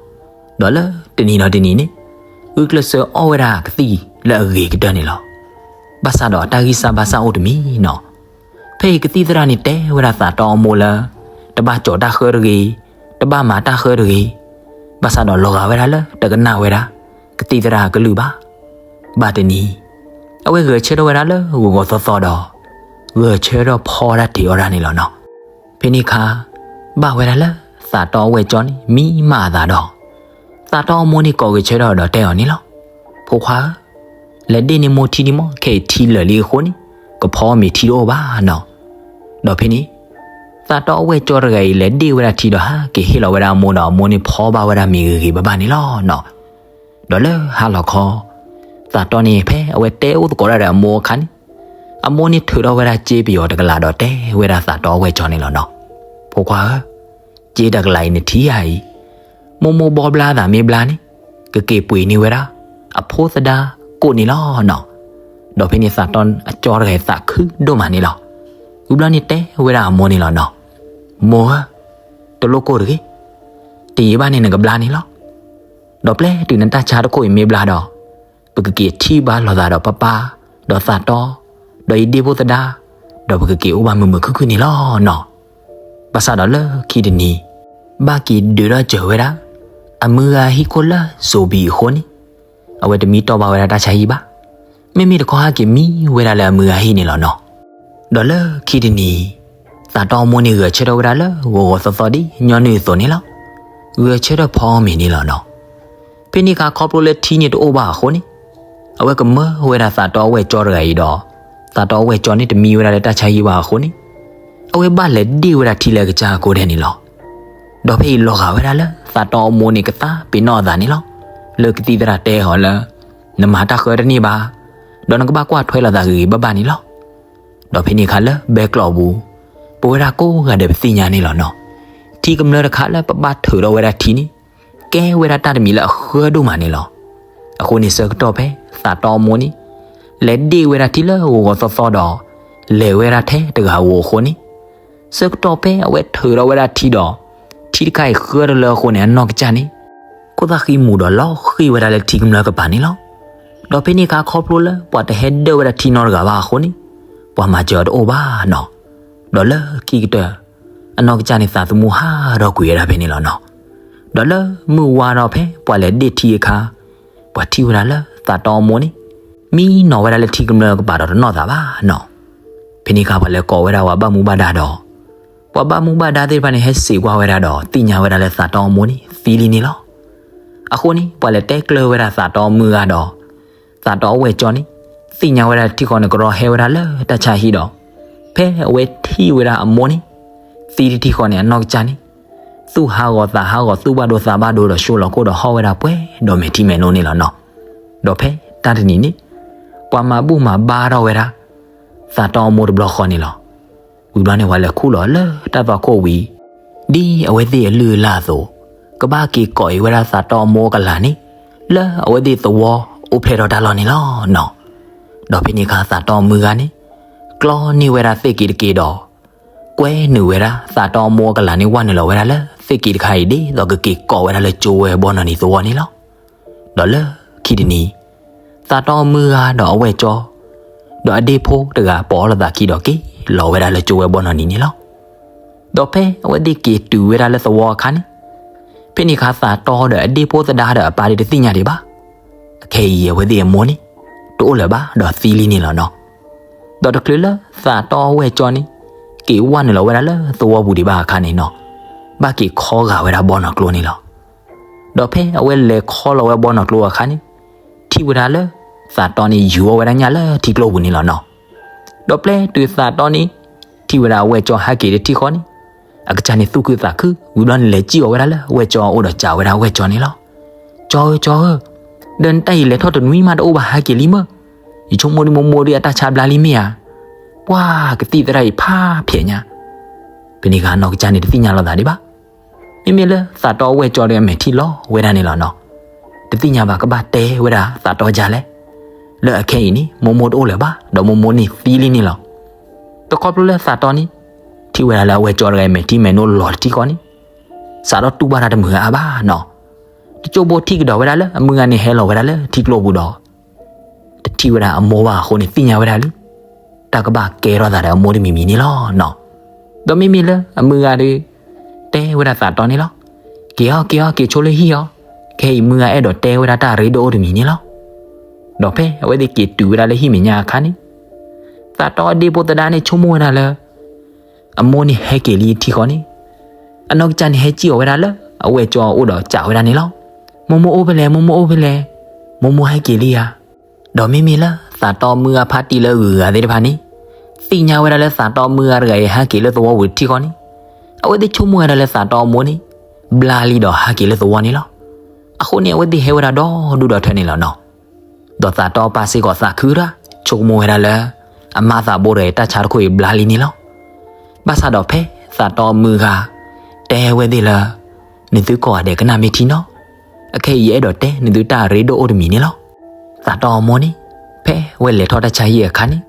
ဒီးလၢတနံၤဒီးတနံၤန့ၣ်, ဂုာ်ကျဲးစၢးအီၣ်ဝဲဒၣ်ကသံၣ်လၢအဂ့ၤကတၢၢ်န့ၣ်လီၤ. ဘၣ်ဆၣ်ဒီးအတၢ်ဂံၢ်စၢ်ဘါစၢ်အိၣ်တမံၤနီၤ. ဖဲအံၤကသံၣ်သရၣ်န့ၣ်တဲဝဲဒၣ်သးတီအမိၢ်လၢ တဘၣ်ကၠီၤတၢ်ဃၢတဂ့ၤ, တဘၣ်မၤတၢ်ဃၢတဂ့ၤ, ဘၣ်ဆၣ်ဒီးလီၤဂာ်ဝဲဒၣ်လၢတကနၣ်ဝဲဒၣ် ကသံၣ်သရၣ်အကလုၢ်ဘၣ်. ဘၣ်တနံၤ, အဝဲဂဲၤဆၢထၢၣ်ဝဲဒၣ်လၢဂီၤဂီၤသီသီဒီး ဂဲၤဆၢထၢၣ်ဖီတၢ်တ့ၤအီၣ်တၢ်န့ၣ်လီၤနီၤ. ဖဲန့ၣ်အခါ, ဘၣ်ဝဲဒၣ်လၢသးတီအဝဲၢ်ကၠီန့ၣ် မံမၤအသးဒီး သးတီအမိၢ်န့ၣ်ကိးဂဲၤဆၢထၢၣ်ဒီးတဲအီၤန့ၣ်လီၤ. ဖိခွါဧၢ, လဲၤဒ့ၣ်န့ၢ်မိၢ်ထံန့ၣ်မ့ၢ် ခဲအံၤထံလၢာ်လံအဃိန့ၣ်, ကဖီမ့ၤထံတအိၣ်ဘၣ်နီၤ. ဒီးဖဲန့ၣ်, သးတီအဝဲၢ်ကၠီတဂၤအံၤ လဲၤဒ့ၣ်ဝဲဒၣ်ထံဒီးဟးက့ၤဟ့ၣ်လီၤဝဲဒၣ်အမိၢ်ဒီးအမိၢ်န့ၣ်ဖီဘၣ်ဝဲဒၣ်မ့ၤဂ့ၤဂ့ၤဘၣ်ဘၣ်န့ၣ်လီၤနီၤ. ဒီးလၢဟါလီၤခီ, သးတီန့ၣ်ဖဲအဝဲတဲအိၣ်သကိးတၢ်ဒီးအမိၢ်အခါန့ၣ်, အမိၢ်န့ၣ်ထုးထီၣ်ဝဲဒၣ်စ့ပယီၤတကလးဒီးတဲဝဲဒၣ်သးတီအဝဲၢ်ကၠီန့ၣ်လီၤနီၤ. ဖိခွါဧၢ, စ့တကလးအံၤနထံဧါအံၤ, မိၢ်မိၢ်ဘီဘျါသးမ့ၢ်ဘျါန့ၣ်, ကက့ၤပှ့ၤန့ၢ်ဝဲဒၣ် အဖိသဒါကိၣ်န့ၣ်လီၤနီၤ. ဒီးဖဲန့ၣ်သးတီအကၠီတဂၤအံၤသးခုဒိၣ်မးန့ၣ်လီၤ. ဝံၤဘျီန့ၣ်တဲဝဲဒၣ်အမိၢ်န့ၣ်လီၤနီၤ. မိၢ်ဧၢ, တလိၣ်ကိၢ်တဂ့ၤ, တယံာ်ဘၣ်န့ၣ်နကဘျါန့ၣ်လီၤ. ဒီးပျဲတုၤနတၢ်ဆါတခိၣ်အံၤမ့ၢ်ဘျါဒီး, ပကက့ၤထံၣ်ဘၣ်လိာ်သးဒီးပၢ်ပၢ်, ဒီးသးတီ, ဒီးယဒ့ဖိသဒါ, ဒီးပကက့ၤအိၣ်ဘၣ်မုာ်မုာ်ခုၣ်ခုၣ်န့ၣ်လီၤနီၤ. ဘၣ်ဆၣ်ဒီးလၢခံတနံၤ, ဘၣ်က့ၤဒုးထီၣ်စၢၤဝဲဒၣ် အမုၢ်ဂၤဟံၣ်ခိၣ်လၢစိၤဘံအဃိန့ၣ်, အဝဲတမံတီၢ်ဘၣ်ဝဲဒၣ်တၢ်ဆါဟံၣ်ဘၣ်. မ့မ့ၢ်တခီဟဲက့ၤမံဝဲဒၣ်လၢအမုၢ်ဂၤဟံၣ်န့ၣ်လီၤနီၤ. ဒီးလၢခံတနံၤ, သးတီအမိၢ်န့ၣ်ဂဲၤဆၢထၢၣ်ဝဲဒၣ်လၢဂီၤဂီၤသီသီဒ်ညီနုၢ်အသိးန့ၣ်လီၤ. ဂဲၤဆၢထၢၣ်ဖီမ့ၤန့ၣ်လီၤနီၤ. ဖဲန့ၣ်အခါခီဖျိလၢထံန့ၣ်တအိၣ်ဘၣ်အဃိန့ၣ်, အဝဲကမၢဝဲဒၣ်သးတီအဝဲၢ်ကၠီတဂၤအံၤဒီး, သးတီအဝဲၢ်ကၠီန့ၣ်တမံဝဲဒၣ်လၢတၢ်ဆါဟံၣ်ဘၣ်အဃိန့ၣ်, အဝဲဘၣ်လဲၤဒ့ၣ်ဝဲဒၣ်ထံလၢအကစၢ်အကိးဒဲးန့ၣ်လီၤ. ဒီးဖဲအံၤလီၤဂာ်ဝဲဒၣ်လၢသးတီအမိၢ်န့ၣ်ကသးပ့ၤနီၣ်အသးန့ၣ်လီၤ. လၢကသံၣ်သရၣ်တဲအီၤလၢ, နမၤတၢ်ဃၢတန့ၢ်ဘၣ်, ဒီးနကဘၣ်ကွၢ်ထွဲလိာ်သးဂ့ၤဂ့ၤဘၣ်ဘၣ်န့ၣ်လီၤ. ဒီးဖဲန့ၣ်အခါလၢဘဲကျိးပူၤ, ပဝဲဒၣ်ကိးဂၤဒဲးပသ့ၣ်ညါန့ၣ်လီၤနီၤ. ထံကမျၢၢ်တခါလၢပဘၣ်ထုးထီၣ်ဝဲဒၣ်ထံန့ၣ်, ကဲဝဲဒၣ်တၢ်တမံၤလၢအဃၢဒိၣ်မးန့ၣ်လီၤ. အဃိန့ၣ်ဆၢကတီၢ်ဖဲသးတီအမိၢ်န့ၣ်, လဲၤဒ့ၣ်ဝဲဒၣ်ထံလၢဂီၤဂီၤသီသီဒီး, လဲၤဝဲဒၣ်ထဲတဂၤဧိၤအဃိန့ၣ်, ဆၢကတီၢ်ဖဲအဝဲထုးထီၣ်ဝဲဒၣ်ထံဒီး, ထံတခါအံၤဃၢတလၢအဃိန့ၣ် အနီၢ်ကစၢ်န့ၣ် ခိၣ်သၣ်ဃံမူၤဒီးလီၤဃံၤဝဲဒၣ်လၢထံကမျၢၢ်ကပၤန့ၣ်လီၤ. ဒီးဖဲန့ၣ်အခါခီဖျိလၢပှၤတဟဲဒၢၣ်ဝဲဒၣ်ထံနီတဂၤဘၣ်အဃိန့ၣ်, ပှၤမၤစၢၤအီၤတအိၣ်ဘၣ်နီၤ. ဒီးလၢခံကတၢၢ်, အနီၢ်ကစၢ်န့ၣ်သးသမူဟးထီၣ်ကွံာ်ဝဲဒၣ်ဖဲန့ၣ်လီၤနီၤ. ဒီးလၢမုၢ်ဝါထီၣ်ဖဲပှၤလဲၤဒ့ၣ်ထံအခါ, ပှၤထံၣ်ဝဲဒၣ်လၢသးတီအမိၢ်န့ၣ်, မံနီၤဝဲဒၣ်လၢထံကမျၢၢ်ကပၤဒီးတနီၣ်သးဘၣ်နီၤ. ဖဲန့ၣ်အခါပှၤလဲၤကိးဝဲဒၣ်ပှၤဘၣ်မူဘၣ်ဒါဒီး, ပှၤဘၣ်မူဘၣ်ဒါသ့ၣ်တဖၣ်န့ၣ် ဟဲစံးကွၢ်ဝဲဒၣ်ဒီး သ့ၣ်ညါဝဲဒၣ်လၢသးတီအမိၢ်န့ၣ် သံလံန့ၣ်လီၤ. အဃိန့ၣ် ပှၤလဲၤတဲကျၢၤဝဲဒၣ်သးတီအမုၢ်ဂၤဒီး, သးတီအဝဲၢ်ကၠီန့ၣ်, သ့ၣ်ညါဝဲဒၣ်ထံဃီန့ၣ် ကရီဟဲဝဲဒၣ်လၢတၢ်ဆါဟံၣ်ဒီး, ဖဲအဝဲထံၣ်ဝဲဒၣ်အမိၢ်န့ၣ်, သံတထံဃီန့ၣ် အနီၢ်ကစၢ်န့ၣ်, သူၣ်ဟးဂီၤသးဟးဂီၤ သူၣ်ဘၣ်ဒိသးဘၣ်ဒိဒီး ဆိလီၤခိၣ်ဒီးဟီၣ်ဝဲဒၣ်ပှဲၤဒီးမဲာ်ထံမဲာ်နိန့ၣ်လီၤနီၤ. ဒီးဖဲတၢ်တနံၤန့ၣ်, ပှၤမၤဘူၣ်မၤဘါထီၣ်ဝဲဒၣ် သးတီအမိၢ်တဘျီဃီန့ၣ်လီၤ. ဝံၤဘျီန့ၣ် ပှၤလဲၤခူၣ်လီၤလၢတၢ်သွၣ်ခိၣ်ဝံၤ, ဒ်အဝဲသ့ၣ်အလုၢ်အလၢ်အသိး, ကဘၣ်က့ၤကိးအံၤဝဲဒၣ်သးတီအမိၢ်အကလၤန့ၣ်, လၢအဝဲသ့ၣ်သဝီအိၣ်ဖျဲၣ်ထီၣ်တၢ်လီၢ်န့ၣ်လီၤနီၤ. ဒီးဖဲန့ၣ်အခါသးတီအမုၢ်ဂၤန့ၣ်, ကျီန့ၢ်ဝဲဒၣ်သ့ၣ်က့ၤတက့ၤဒီး, ကွဲနုာ်ဝဲဒၣ် သးတီအမိၢ်အကလၤန့ၣ် ဝဲနုာ်လီၤဝဲဒၣ်လၢသ့ၣ်က့တခါအံၤ ဒ်သိးကက့ၤကိးဝဲဒၣ်လၢကၠိဝဲဘီနီၢ်နံၤသဝီန့ၣ်လီၤ. ဒီးလၢခံတနံၤ သးတီအမုၢ်ဂၤဒီးအဝဲၢ်ကၠီ ဒီးအဒ့ဖိတဂၤ ပိာ်အီၤလိာ်သးခံဒီးက့ၤလီၤဝဲဒၣ်လၢကၠိဝဲဘီနီၢ်နံၤန့ၣ်လီၤ. ဒီးဖဲအဝဲသ့ၣ်က့ၤတုၤဝဲဒၣ်လၢသဝီအခါန့ၣ်, ဖဲန့ၣ်အခါ သးတီဒီးအဒ့ဖိသဒါဒီးအပၢ်ဒီးတသ့ၣ်ညါဒံးဘၣ်. အခဲအံၤအဝဲသ့ၣ်အမိၢ်န့ၣ် တအိၣ်လၢၤဘၣ်ဒီးသံလံန့ၣ်လီၤနီၤ. ဒီးတချုးလၢသးတီအဝဲၢ်ကၠီန့ၣ် က့ၤဝဲနုာ်လီၤဝဲဒၣ်လၢသဝီပူၤဒံးဘၣ်အခါန့ၣ်နီၤ, ဘၣ်က့ၤခီဂာ်ဝဲဒၣ်ဘီနီၢ်ကျိန့ၣ်လီၤ. ဒီးဖဲအဝဲလဲၤခီလီၤဝဲဘီနီၢ်ကျိအခါန့ၣ်, ထံၣ်ဝဲဒၣ်လၢ သးတီန့ၣ် ယူၤအီၣ်ဝဲဒၣ်ညၣ်လၢထံကျိပူၤန့ၣ်လီၤနီၤ. ဒီးပျဲတုၤသးတီန့ၣ် ထံၣ်ဝဲဒၣ်အဝဲၢ်ကၠီဟဲက့ၤတထံၣ်ဃီန့ၣ်, အကစၢ်န့ၣ်သူၣ်ခုသးခု, ဝံၤဘျီန့ၣ် လဲၤစံၣ်အီၤဝဲဒၣ်လၢအဝဲၢ်ကၠီအအိၣ်ဒီးစံးဝဲဒၣ်အဝဲၢ်ကၠီန့ၣ်လီၤ. ကၠီဧၢ ကၠီဧၢ, ဒီးနတၢ်အံၤလဲၤထီၣ်တနွံမးတအိၣ်ဘၣ် ဟဲက့ၤလံမၢ်. ယဆိကမိၣ်ဒ်မိၢ်မိၢ်ဒ်အတၢ်ဆါဘျါလံမ့ၢ်ဧါ. ပှၤကသံၣ်သရၣ်အံၤဖးဖျဲးညါ. ဖဲန့ၣ်အခါနီၢ်ကစၢ်န့ၣ်တသ့ၣ်ညါလိာ်သးဒံးဘၣ်. မ့မ့ၢ်လၢသးတီအဝဲၢ်ကၠီဒီးအမဲာ်ထံလီၤဝဲဒၣ်န့ၣ်လီၤနီၤ. တသ့ၣ်ညါဘၣ်ကဘၣ်တဲဝဲဒၣ်သးတီဒ်လဲၣ်, လၢအခဲအံၤန့ၣ် မိၢ်မိၢ်တအိၣ်လၢၤဘၣ်, ဒီးမိၢ်မိၢ်န့ၣ်သံလံန့ၣ်လီၤ. ဒီးခီဖျိလၢသးတီန့ၣ် ထံၣ်ဝဲဒၣ်လၢအဝဲၢ်ကၠီတဂၤအံၤ မဲာ်ထံမဲာ်နိလီၤတထံၣ်ဃီန့ၣ်, စးထီၣ်တူၢ်ဘၣ်တၢ်တမုာ်အါဘၣ်နီၤ. တကၠိဘိထံၣ်ကဒီးဝဲဒၣ်လၢအမုၢ်ဂၤန့ၣ်ဟဲလီၤဝဲဒၣ်လၢထံကျိပူၤဒီး တထံၣ်ဝဲဒၣ်အမိၢ်ဘၣ်အဃိန့ၣ် သ့ၣ်ညါဝဲဒၣ်လံ တၢ်ကဘၣ်ကဲထီၣ်သးဒီးအမိၢ်တမံၤမံၤန့ၣ်လီၤနီၤ. ဒီးမ့မ့ၢ်လၢအမုၢ်ဂၤဒီး တဲဝဲဒၣ်သးတီန့ၣ်လီၤ. က့ၤအီၤ က့ၤအီၤ က့ၤဆိလၢဟံၣ်အီၤ, ခဲအံၤမုၢ်ဂၤအဲၣ်ဒိးတဲဝဲဒၣ်တၢ်ရ့ဒိၣ်အိၣ်တမံၤန့ၣ်လီၤ. ဒီးဖဲအဝဲသ့ၣ်က့ၤတုၤဝဲဒၣ်လၢဟံၣ်မဲာ်ညါအခါန့ၣ်, သးတီအဒ့ဖိသဒါန့ၣ်ဆိကမိၣ်ဝဲဒၣ်လၢ အမိၢ်န့ၣ်ဟဲက့ၤလံထံဃီန့ၣ်, အနီၢ်ကစၢ်န့ၣ်ဟဲစံၣ်အီၤဝဲဒၣ်လၢ အဝဲၢ်ကၠီအအိၣ်ဒီးစံးဝဲဒၣ်န့ၣ်လီၤ. မိၢ်မိၢ်အိၣ်ဖဲလဲၣ်, မိၢ်မိၢ်အိၣ်ဖဲလဲၣ်, မိၢ်မိၢ်ဟဲက့ၤလံဧါ. ဒီးမ့မ့ၢ်လၢသးတီမုၢ်ဂၤဖါတံၢ်လၢအဂုၤအဂၤသ့ၣ်တဖၣ်န့ၣ်, သ့ၣ်ညါဝဲဒၣ်လၢသးတီမုၢ်ဂၤတဂၤအံၤဟဲက့ၤလၢသဝီပူၤတထံဃီန့ၣ်, အဝဲသ့ၣ်ဆိကမိၣ်ဝဲဒၣ်လၢသးတီအမိၢ်န့ၣ် ဘျါလံဒီးဟးက့ၤလၢသဝီန့ၣ်လီၤ. အဃိန့ၣ် အဝဲသ့ၣ်ဟဲဝဲဒၣ်ဒီဒူၣ်ဒီထၢန့ၣ်လီၤနီၤ. ဒီးသးတီပၢ်စ့ၢ်ကီးသးခုတၢ် ဆိကမိၣ်ဝဲဒၣ်လၢ အမါသးဘိတဂၤအံၤ တၢ်ဆါတခိၣ်အံၤဘျါလံန့ၣ်လီၤ. ဘၣ်ဆၣ်ဒီးဖဲသးတီမုၢ်ဂၤ တဲဝဲသ့ၣ်လၢ နသုကိးဂၤဒဲးကနၣ်မ့ၢ်ထံနီၤ, အခဲအံၤယအဲၣ်ဒိးတဲနသုတၢ်ရ့ဒိၣ်အိၣ်တမံၤန့ၣ်လီၤ. သးတီအမိၢ်န့ၣ် ဖဲဝဲလဲၤထီၣ်တၢ်ဆါဟံၣ်အခါန့ၣ်,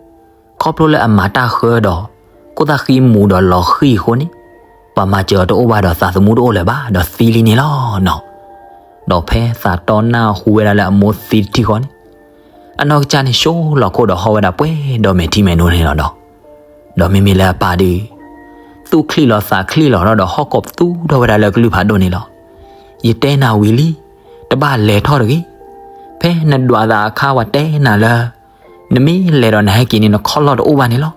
ခီဖျိလၢအမၤတၢ်ဃၢဒီး ခိၣ်သၣ်ဃံမူၤဒီးလီၤဃံၢ်အဃိန့ၣ်, ပှၤမၤစၢၤအီၤတအိၣ်ဘၣ်ဒီးသးသမူတအိၣ်လၢၤဘၣ်ဒီးသံလံန့ၣ်လီၤနီၤ. ဒီးဖဲသးတီနၢ်ဟူဝဲဒၣ်လၢအမိၢ်သံတထံၣ်ဃီန့ၣ်, အနီၢ်ကစၢ်န့ၣ် ဆိလီၤခိၣ်ဒီးဟီၣ်ဝဲဒၣ်ပှဲၤဒီးမဲာ်ထံမဲာ်နိန့ၣ်လီၤနီၤ. ဒီးမ့မ့ၢ်လၢအပၢ်ဒီး သူၣ်ချံၣ်လီၤသးချံၣ်လီၤထီၣ်ဒီးဟီၣ်ကိးပသူထီၣ်ဝဲဒၣ်လၢကလုၢ်ဖးဒိၣ်န့ၣ်လီၤ. ယတဲနၤဝံၤလံ, တဘၣ်လဲၤထီၣ်တဂ့ၤ. ဖဲနဒွးသးအခါပှၤတဲနၤလၢ နမ့ၢ်လဲၤဒီးနဟဲက့ၤန့ၣ် နခီၣ်လီၢ်တအိၣ်ဘၣ်န့ၣ်လီၤ.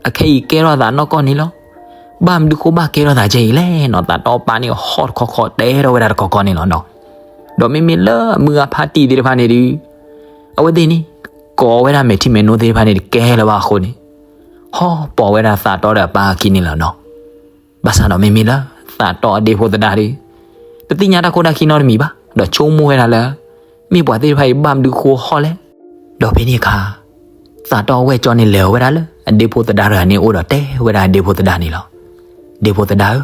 အခဲအံၤကဲထီၣ်သးနီၢ်ကီၢ်န့ၣ်လီၤ. ဘၣ်မနုၤဃိဘၣ်ကဲထီၣ်သးကဲအံၤလဲၣ်နီၤ. သးတီပၢ်န့ၣ်ဟီၣ်တခီခီတဲထီၣ်ဝဲဒၣ်တခီခီန့ၣ်လီၤနီၤ. ဒီးမ့မ့ၢ်လၢအမုၢ်ဂၤဖါတံၢ်သ့ၣ်တဖၣ်န့ၣ်ဒီး အဝဲသ့ၣ်န့ၣ် ကိးဝဲဒၣ်မဲာ်ထံမဲာ်နိသ့ၣ်တဖၣ်န့ၣ် တကဲလၢၤဘၣ်အဃိန့ၣ် ဟီၣ်ပိာ်ဝဲဒၣ်သးတီဒီးအပၢ်အခံန့ၣ်လီၤနီၤ. ဘၣ်ဆၣ်ဒီးမ့မ့ၢ်လၢသးတီအဒ့ဖိသဒါဒီး တသ့ၣ်ညါတၢ်ခိၣ်တၢ်ခံနီတမံၤဘၣ်, ဒီးဆိကမိၣ်ဝဲဒၣ်လၢ မ့ၢ်ပှၤသ့ၣ်တဖၣ်အံၤဘၣ်မနုၤဃိဟီၣ်လဲၣ်. ဒီးဖဲန့ၣ်အခါ သးတီအဝဲၢ်ကၠီန့ၣ်လဲၤဝဲဒၣ်လၢအဒ့ဖိသဒါတဂၤန့ၣ်အအိၣ်ဒီး တဲဝဲဒၣ်အဒ့ဖိသဒါန့ၣ်လီၤ. ဒ့ဖိသဒါဧၢ,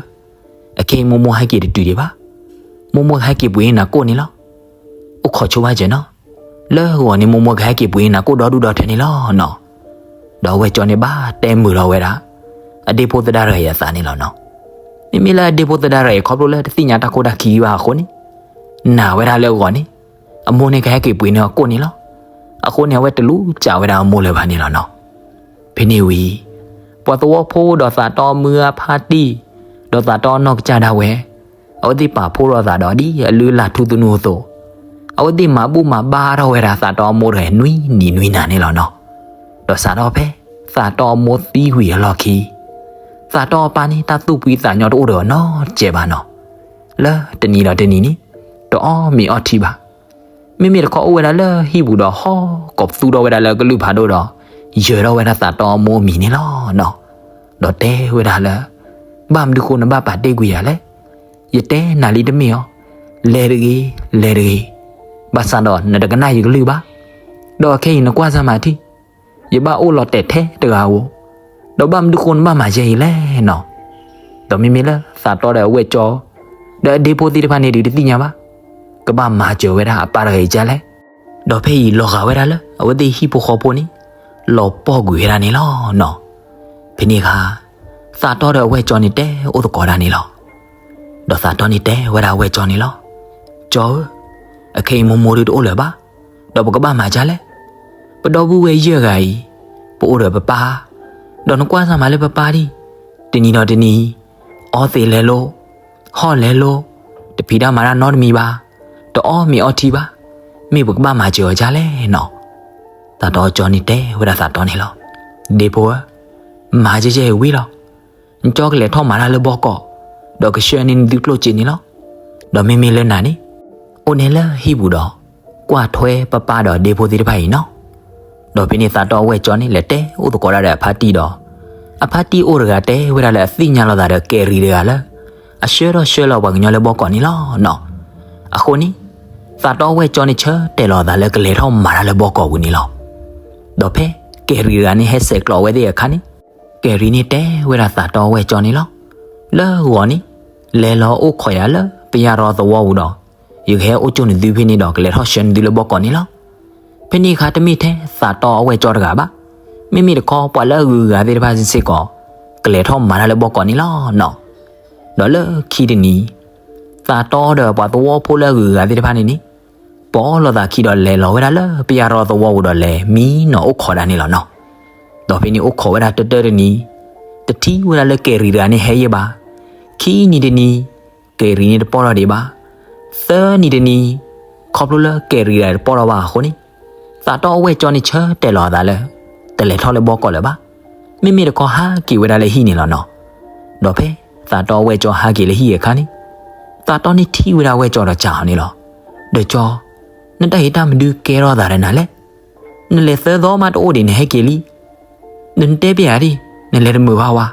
အခဲအံၤမိၢ်မိၢ်ဟဲက့ၤတတုၤဒံးဘၣ်. မိၢ်မိၢ်ကဟဲက့ၤပှ့ၤနၤကိၣ်န့ၣ်လီၤ. အိၣ်ခိးဆိဘၣ်စၢၤနီၤ. လၢဂီၤန့ၣ် မိၢ်မိၢ်ကဟဲက့ၤပှ့ၤနၤကိၣ်ဒီဒူၣ်ဒီထၢန့ၣ်လီၤနီၤ. ဒီးအဝဲၢ်ကၠီန့ၣ်ဘၣ်တဲမုာ်ထီၣ်ဝဲဒၣ် အဒ့ဖိသဒါတဂၤအံၤအသးန့ၣ်လီၤနီၤ. မ့မ့ၢ်လၢအဒ့ဖိသဒါတဂၤအံၤ ခီဖျိလၢတသ့ၣ်ညါတၢ်ခိၣ်တၢ်ခံဘၣ်အဃိန့ၣ် နာ်ဝဲဒၣ်လၢအဂီၤန့ၣ် အမိၢ်န့ၣ်ကဟဲက့ၤပှ့ၤန့ၢ်အီၤကိၣ်န့ၣ်လီၤ. အဃိန့ၣ် အဝဲတလူၤစးဝဲဒၣ်အမိၢ်လၢၤဘၣ်န့ၣ်လီၤနီၤ. ဖဲန့ၣ်ဝံၤ ပှၤသဝီဖိဒီးသးတီမုၢ်ဂၤဖါတံၢ် ဒီးသးတီနီၢ်ကစၢ်ဒၣ်ဝဲ အဝဲသ့ၣ်ပာ်ဖှိၣ်ထီၣ်သးဒီးဒ်အလုၢ်အလၢ်ထူသနူအသိး အဝဲသ့ၣ်မၤဘူၣ်မၤဘါထီၣ်ဝဲဒၣ်သးတီအမိၢ်တဂၤ နွံနံၤနွံနၤန့ၣ်လီၤနီၤ. ဒီးစးထီၣ်ဖဲ သးတီအမိၢ်သံဝံၤအလီၢ်ခံ သးတီအပၢ်န့ၣ် တၢ်သူၣ်ဖှံသးညီတအိၣ်ဒီးအီၤနီတစဲးဘၣ်နီၤ. လၢတနံၤဒီးတနံၤန့ၣ် တအီၣ်မ့ၤအီထံဘၣ်. မ့မ့ၢ်တခီအိၣ်ဝဲဒၣ်လၢဟံၣ်ပူၤဒီးဟီၣ်ကိးပသူထီၣ်ဝဲဒၣ်လၢကလုၢ်ဖးဒိၣ်ဒီး ယၢၤထီၣ်ဝဲဒၣ်သးတီအမိၢ်အမံၤန့ၣ်လီၤနီၤ. ဒီးတဲဝဲဒၣ်လၢ ဘၣ်မနုၤဃိနဘၣ်ပာ်တ့ၢ်ကွံာ်ယၤလဲၣ်. ယတဲနၤလံတမ့ၢ်အီၤ, လဲၤတဂ့ၤ, လဲၤတဂ့ၤ. ဘၣ်ဆၣ်ဒီးနတကနၣ်ယကလုၢ်ဘၣ်. ဒီးခဲအံၤနကွၢ်စၢ်မၤထံၣ် ယဘၣ်အိၣ်လီၤတဲာ်ထဲတဂၤဧိၤ, ဒီးဘၣ်မနုၤဃိနဘၣ်မၤယဲအံၤလဲၣ်နီၤ. ဒီးမ့မ့ၢ်လၢသးတီဒီးအဝဲၢ်ကၠီ ဒီးအဒ့ဖိသ့ၣ်တဖၣ်န့ၣ်ဒုးတသ့ၣ်ညါဘၣ်, ကဘၣ်မၤစၢၤဝဲဒၣ်အပၢ်တဂၤအံၤဒ်လဲၣ်. ဒီးဖဲအံၤလီၤဂာ်ဝဲဒၣ်လၢ အဝဲသ့ၣ်ဟံၣ်ဖိဃီဖိန့ၣ် လီၤပှီၢ်ကွံာ်ဝဲဒၣ်န့ၣ်လီၤနီၤ. ဖဲန့ၣ်အခါ သးတီဒီးအဝဲၢ်ကၠီန့ၣ်တဲအိၣ်သကိးတၢ်န့ၣ်လီၤ. ဒီးသးတီန့ၣ်တဲဝဲဒၣ်အဝဲၢ်ကၠီန့ၣ်လီၤ. ကၠီဧၢ, အခဲအံၤမိၢ်မိၢ်ဒုတအိၣ်လၢၤဘၣ်, ဒီးပကဘၣ်မၤဒ်လဲၣ်. ပဒီပုၢ်ဝဲၢ်ယဲၢ်ဂၤအံၤ, ပအိၣ်ဒီးပပၢ်, ဒီးနကွၢ်စၢ်မးလၢပပၢ်ဒံး, တနံၤဒီးတနံၤ, အီသံးလဲၤလိၤ, ဟီၣ်လဲၤလိၤ, တဖံးတၢ်မၤတၢ်နီတမံၤဘၣ်, တအီၣ်မ့ၤအီထံဘၣ်, မ့ၢ်ပကဘၣ်မၤစၢၤအီၤဒ်လဲၣ်နီၤ. သးတီကၠီန့ၣ်တဲဝဲဒၣ်သးတီန့ၣ်လီၤ. ဒ့ဖိဧၢ, မၤကဲကဲအံၤဝံၤလီၤ. နကၠီကလဲၤထီၣ်မၤတၢ်လၢဘီကီး, ဒီးကဆှၢန့ၢ်နသုကျိၣ်စ့န့ၣ်လီၤ. ဒီးမ့မ့ၢ်လၢနၤန့ၣ်, အိၣ်နဲလၢဟံၣ်ပူၤဒီး, ကွၢ်ထွဲပပၢ်ဒီးဒ့ဖိသ့ၣ်တဖၣ်အံၤနီၤ. ဒီးဖဲန့ၣ်သးတီအဝဲၢ်ကၠီန့ၣ် လဲၤတဲအိၣ်သကိးဒၣ်ဒီးအဖါတံၢ်ဒီး, အဖါတံၢ်အိၣ်တဂၤတဲဝဲဒၣ်လၢအသ့ၣ်ညါလိာ်သးဒီးကဲၤရံၤတဂၤလၢ အဆှၢထီၣ်ဆှၢလီၤပှၤကညီလၢဘီကီးန့ၣ်လီၤနီၤ. အဃိန့ၣ်, သးတီအဝဲၢ်ကၠီန့ၣ်ဆၢတဲာ်လီၤအသးလၢကလဲၤထီၣ်မၤတၢ်လၢဘီကီးပူၤန့ၣ်လီၤ. ဒီးဖဲကဲၤရံၤတဂၤန့ၣ်ဟဲဆဲးကျိးအဝဲသ့ၣ်အခါန့ၣ်, ကဲၤရံၤန့ၣ်တဲဝဲဒၣ်သးတီအဝဲၢ်ကၠီန့ၣ်လီၤ. လၢဂီၤန့ၣ်, လဲၤလီၤအိၣ်ခိးယၤလၢပယၢ်ရီသဝီပူၤဒီး, ယကဟဲအိၣ်ကၠိနသုဖဲန့ၣ်ဒီးကလဲၤထီၣ်ဆှၢနသုလၢဘီကီးန့ၣ်လီၤ. ဖဲန့ၣ်အခါတမ့ၢ်ထဲသးတီအဝဲၢ်ကၠီတဂၤဘၣ်. မ့မ့ၢ်တခီပှၤလၢအဂုၤအဂၤသ့ၣ်တဖၣ်စ့ၢ်ကီး, ကလဲၤထီၣ်မၤတၢ်လၢဘီကီးန့ၣ်လီၤနီၤ. ဒီးလၢခံတနံၤ, သးတီဒီးပှၤသဝီဖိလၢအဂုၤအဂၤသ့ၣ်တဖၣ်န့ၣ်န့ၣ်, ပိာ်လိာ်သးခံဒီးလဲၤလီၤဝဲဒၣ်လၢပယၢ်ရီသဝီပူၤဒီးလဲၤမံနီၤအိၣ်ခိးဒၣ်န့ၣ်လီၤနီၤ. ဒီးဖဲန့ၣ်အိၣ်ခိးဝဲဒၣ်တၢတၢတနံၤ, တထံၣ်ဝဲဒၣ်လၢကဲၤရံၤတဂၤန့ၣ်ဟဲယဲၢ်ဘၣ်. ခံနံၤတနံၤ, ကဲၤရံၤန့ၣ်တပီၢ်ထီၣ်ဒံးဘၣ်. သၢနံၤတနံၤ, ခီဖျိလၢကဲၤရံၤတဂၤတပီၢ်ထီၣ်ဘၣ်အဃိန့ၣ်, သးတီအဝဲၢ်ကၠီန့ၣ်ဆၢတဲာ်လီၤအသးလၢ, တလဲၤထီၣ်လၢဘီကီးလၢၤဘၣ်. မ့မ့ၢ်တခီဟးက့ၤဝဲဒၣ်လၢဟံၣ်န့ၣ်လီၤနီၤ. ဒီးဖဲသးတီအဝဲၢ်ကၠီဟးက့ၤလၢဟံၣ်အခါန့ၣ်, သးတီန့ၣ်ထံၣ်ဝဲဒၣ်အဝဲၢ်ကၠီဒီးစံးအီၤန့ၣ်လီၤ. ဒီးကၠီ, နတၢ်ဟ့ၣ်တၢ်မနုၤကဲထီၣ်သးဒီးနၤလဲၣ်. နလဲၤသၢသီမးတအိၣ်ဒံးနဟဲက့ၤလံ. နတဲပယၤဒ်, နလဲၤတမုာ်ဘၣ်ဝဲ.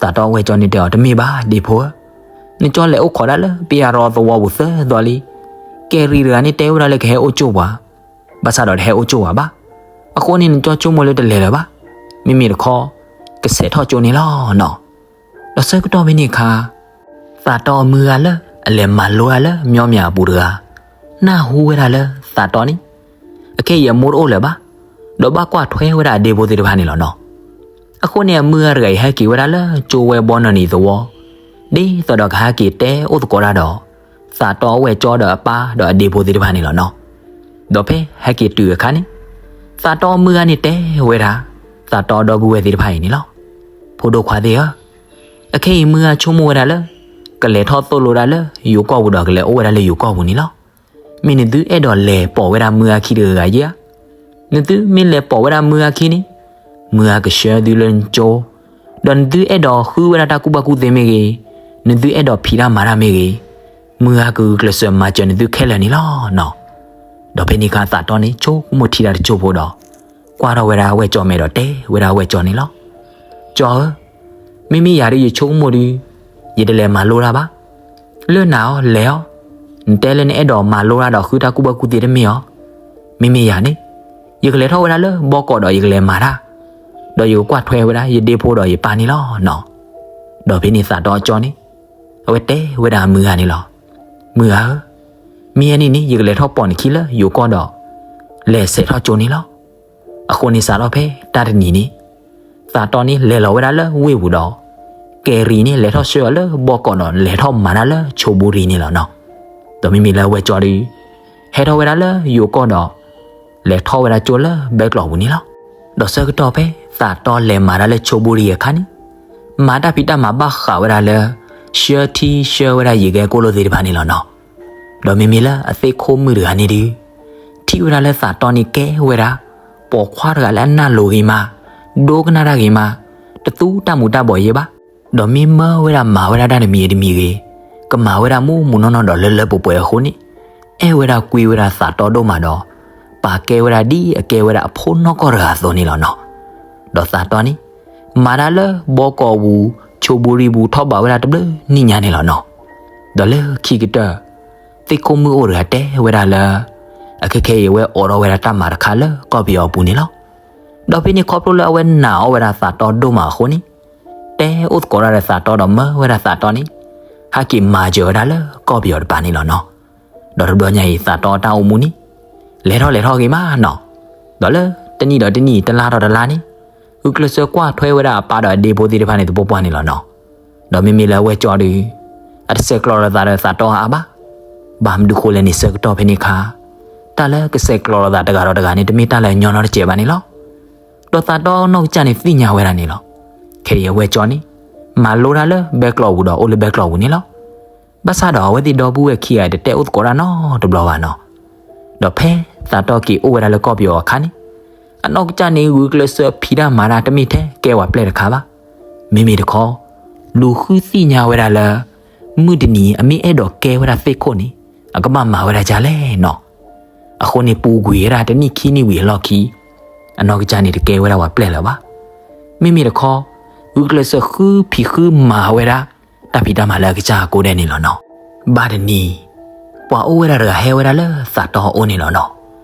သးတီအဝဲၢ်ကၠီန့ၣ်တဲအီၤတမ့ၢ်ဘၣ်ဒ့ဖိဧၢ, နကၠီလဲၤအိၣ်ခိးဒၣ်လၢပယၢ်ရီသဝီပူၤသၢသီလံ. ကဲၤရံၤတဂၤန့ၣ်တဲဝဲဒၣ်လၢကဟဲအိၣ်ကၠိပှၤ, ဘၣ်ဆၣ်ဒီးတဟဲအိၣ်ကၠိပှၤဘၣ်. အဃိန့ၣ်နကၠီဆိကမိၣ်လၢတလဲၤလၢၤဘၣ်. မ့မ့ၢ်တခီ, ကဆဲးထီၣ်ကၠိန့ၣ်လီၤနီၤ. ဒီးဆၢကတီၢ်ဖဲန့ၣ်အခါ, သးတီအမုၢ်ဂၤလၢအလဲၤမၤလိတၢ်လၢမျီမၠးအပူၤတဂၤ, နၢ်ဟူဝဲဒၣ်လၢသးတီန့ၣ်, အခဲအံၤအမိၢ်တအိၣ်လၢၤဘၣ်, ဒီးဘၣ်ကွၢ်ထွဲဝဲဒၣ်အဒ့ဖိသ့ၣ်တဖၣ်န့ၣ်လီၤနီၤ. အဃိန့ၣ်အမုၢ်ဂၤတဂၤအံၤဟဲက့ၤဝဲဒၣ်လၢကၠိဝဲဘီနီၢ်နံၤသဝီ, ဒ်သိးဒီးကဟဲက့ၤတဲအိၣ်သကိးတၢ်ဒီး, သးတီအဝဲၢ်ကၠီဒီးအပၢ်ဒီးအဒ့ဖိသ့ၣ်တဖၣ်န့ၣ်လီၤနီၤ. ဒီးဖဲဟဲက့ၤတုၤအခါန့ၣ်, သးတီအမုၢ်ဂၤန့ၣ်တဲဝဲဒၣ်, သးတီဒီပုၢ်ဝဲၢ်သ့ၣ်တဖၣ်အံၤန့ၣ်လီၤ. ဖိဒိၣ်ခွါသ့ၣ်ဧၢ, အခဲအံၤမုၢ်ဂၤဆိကမိၣ်ဝဲဒၣ်လၢ, ကလဲၤထီၣ်သိၣ်လိဒၣ်လၢယိၤကီၢ်ပူၤဒီးကလဲၤအိၣ်ဝဲဒၣ်လၢယိၤကီၢ်ပူၤန့ၣ်လီၤ. မ့ၢ်နသုအဲၣ်ဒိးလဲၤပိာ်ဝဲဒၣ်မုၢ်ဂၤခံတဂၤဧါ. နသုမ့ၢ်လဲၤပိာ်ဝဲဒၣ်မုၢ်ဂၤခံန့ၣ်, မုၢ်ဂၤကဆှၢသုလၢနကၠိ, ဒီးနသုအဲၣ်ဒိးဃုဝဲဒၣ်တၢ်ကူၣ်ဘၣ်ကူၣ်သ့မ့ၢ်ဂ့ၤ, နသုအဲၣ်ဒိးဖံးတၢ်မၤတၢ်မ့ၢ်ဂ့ၤ, မုၢ်ဂၤကဂုာ်ကျဲးစၢးမၤစၢၤနသုခဲလၢာ်န့ၣ်လီၤနီၤ. ဒီးဖဲန့ၣ်အခါသးတီန့ၣ် ဆိကမိၣ်ထံတၢ်တစိၢ်ဖိဒီး, ကွၢ်ထီၣ်ဝဲဒၣ်အဝဲၢ်ကၠီမဲာ်ဒီးတဲဝဲဒၣ်အဝဲၢ်ကၠီန့ၣ်လီၤ. ကၠီဧၢ, မ့မ့ၢ်ယၤဒ်ယဆိကမိၣ်ဒီး, ယတလဲၤမၤလိတၢ်ဘၣ်. လၢနၤအီၤလဲၤအီၤ, နတဲလၢနအဲၣ်ဒိးမၤလိတၢ်ဒီးဃုတၢ်ကူၣ်ဘၣ်ကူၣ်သ့တမ့ၢ်အီၤ. မ့မ့ၢ်ယၤန့ၣ်, ယကလဲၤထီၣ်ဝဲဒၣ်လၢဘီကီးဒီးယကလဲၤမၤတၢ်, ဒီးယကကွၢ်ထွဲဝဲဒၣ်ယဒ့ဖိဒီးယပၢ်န့ၣ်လီၤနီၤ. ဒီးဖဲန့ၣ်သးတီကၠီန့ၣ်, အဝဲတဲဝဲဒၣ်အမုၢ်ဂၤန့ၣ်လီၤ. မုၢ်ဂၤဧၢ, မ့ၢ်အန့ၣ်န့ၣ် ယကလဲၤထီၣ်ပိာ်နခံလၢယိၤကီၢ်ဒီး, လဲၤဆဲးထီၣ်ကၠိန့ၣ်လီၤ. အဃိန့ၣ်စးထီၣ်ဖဲတၢ်တနံၤန့ၣ်, သးတီန့ၣ်လဲၤလီၤဝဲဒၣ်လၢဝ့ၢ်ပူၤဒီး, ကဲၤရံၤန့ၣ်လဲၤထီၣ်ဆှၢအီၤလၢဘီကီးဒီးလဲၤထီၣ်မၤတၢ်လၢဆိဘိရံန့ၣ်လီၤနီၤ. ဒီးမ့မ့ၢ်လၢအဝဲၢ်ကၠီဒီး, ဟဲထီၣ်ဝဲဒၣ်လၢယိၤကီၢ်ဒီး, လဲၤထီၣ်ဝဲဒၣ်ကၠိလၢဘဲကျိာ်ပူၤန့ၣ်လီၤ. ဒီးဆၢကတီၢ်ဖဲသးတီလဲၤမၤတၢ်လၢဆိဘိရံအခါန့ၣ်, မၤတၢ်ဖံးတၢ်မၤဘၣ်ဃးဝဲဒၣ်လၢ, ဆှၢထံဆှၢဝဲဒၣ်ယံၤကဲကိၣ်လိၣ်သ့ၣ်တဖၣ်န့ၣ်လီၤနီၤ. ဒီးမ့မ့ၢ်လၢအသ့ၣ်ခိၣ်မုၣ်တဂၤန့ၣ်ဒီး, ထံၣ်ဝဲဒၣ်လၢသးတီန့ၣ်ကဲဝဲဒၣ်, ပိာ်ခွါတဂၤလၢအနၢ်လိၤဂ့ၤမး, ဒိကနၣ်တၢ်ဂ့ၤမး, တသူတၢ်မူၤတၢ်ဘှီးယဲၢ်ဘၣ်. ဒီးမ့ၢ်မၢဝဲဒၣ်မၤဝဲဒၣ်တၢ်တမံၤတမံၤဂ့ၤ, ကမၤဝဲဒၣ်မူးမူးနီၢ်နီၢ်ဒီးလၢလၢပှဲၤပှဲၤအဃိန့ၣ်, အဲၣ်ဝဲဒၣ်ကွံဝဲဒၣ်သးတီဒိၣ်မးဒီး, ပာ်ကဲဝဲဒၣ်ဒ်အကဲဝဲဒၣ်အဖိနီၢ်ကီၢ်တဂၤအသိးန့ၣ်လီၤနီၤ. ဒီးသးတီန့ၣ်, မၤတၢ်လၢဘီကီးပူၤ, ဆိဘိရံပူၤထီၣ်ဘးဝဲဒၣ်တဘျုးနံၣ်ညါန့ၣ်လီၤနီၤ. ဒီးလၢခံကတၢၢ်, သ့ၣ်ခိၣ်မုၣ်အိၣ်တဂၤတဲဝဲဒၣ်လၢ, အခဲခဲအံၤအဝဲအိးထီၣ်ဝဲဒၣ်တၢ်မၤတခါလၢကီၢ်ပယီၤအပူၤန့ၣ်လီၤ. ဒီးဖဲန့ၣ်ခီဖျိလၢအဝဲနာ်အီၣ်ဝဲဒၣ်သးတီဒိၣ်မးအဃိန့ၣ်, တဲအိၣ်သကိးတၢ်ဒီးသးတီဒီးမၢဝဲဒၣ်သးတီန့ၣ်, ဟဲက့ၤမၤစၢၤဝဲဒၣ်လၢကီၢ်ပယီၤတပၤန့ၣ်လီၤနီၤ. ဒီးတဘျီညါအံၤသးတီအတၢ်အိၣ်မူန့ၣ်, လဲၤထီၣ်လဲၤထီၣ်ဂ့ၤမးနီၤ. ဒီးလၢတနံၣ်ဒီးတနံၣ်တလါဒီးတလါန့ၣ်, ဂုာ်ကျဲးစၢးကွၢ်ထွဲဝဲဒၣ်အပၢ်ဒီးအဒ့ဖိသ့ၣ်တဖၣ်န့ၣ်သပှၢ်ပှၢ်န့ၣ်လီၤနီၤ. ဒီးမ့မ့ၢ်လၢအဝဲၢ်ကၠီဒုး အတဆဲးကျိးလိာ်သးဒီးသးတီအါအါဘၣ်. ဘၣ်မနုၤဃိလဲၣ်န့ၣ် ဆၢကတီၢ်ဖဲန့ၣ်အခါ တၢ်လၢကဆဲးကျိးလိာ်သးတဂၤဒီးတဂၤန့ၣ် တမ့ၢ်တၢ်လၢအညီနီတစဲးဘၣ်န့ၣ်လီၤ. ဒီးသးတီအနီၢ်ကစၢ်န့ၣ်သ့ၣ်ညါဝဲဒၣ်န့ၣ်လီၤ. ခဲအံၤအဝဲၢ်ကၠီန့ၣ် မၤလိတၢ်လၢဘဲကျီၢ်ပူၤဒီးအိၣ်လၢဘဲကျီၢ်ပူၤန့ၣ်လီၤ. ဘၣ်ဆၣ်ဒီးအဝဲသ့ၣ်ဒီပုၢ်ဝဲၢ်ခံဂၤတတဲအိၣ်သကိးတၢ်နီတဘျီဘၣ်နီၤ. ဒီးဖဲသးတီက့ၤအိၣ်ဝဲဒၣ်လၢကီၢ်ပယီၤအခါန့ၣ် အနီၢ်ကစၢ်န့ၣ်ဂုာ်ကျဲးစၢးဖံးတၢ်မၤတၢ်တမ့ၢ်ထဲကဲဝဲပျဲၢ်တခါဘၣ်. မ့မ့ၢ်တခီ လူၤဃုသ့ၣ်ညါဝဲဒၣ်လၢ မုၢ်တနံၤအမ့ၢ်အဲၣ်ဒိးကဲဝဲဒၣ်သ့ၣ်ခိၣ်န့ၣ် အကဘၣ်မၤဝဲဒၣ်ဒ်လဲၣ်နီၤ. အဃိန့ၣ်ပူၤကွံာ်ဝဲဒၣ်တနံၣ်ခံနံၣ်ဝံၤအလီၢ်ခံ အနီၢ်ကစၢ်န့ၣ်တကဲဝဲဒၣ်ပှၤပျဲၢ်လၢၤဘၣ်. မ့မ့ၢ်တခီ ဂုာ်ကျဲးစၢးဃုဖံးဃုမၤဝဲဒၣ် တၢ်ဖံးတၢ်မၤလၢအကစၢ်အကိဒဲးန့ၣ်လီၤနီၤ. ဘၣ်တနံၤ ပှၤအိၣ်ဝဲဒၣ်တဂၤဟဲဝဲဒၣ်လၢသးတီအအိၣ်န့ၣ်လီၤနီၤ.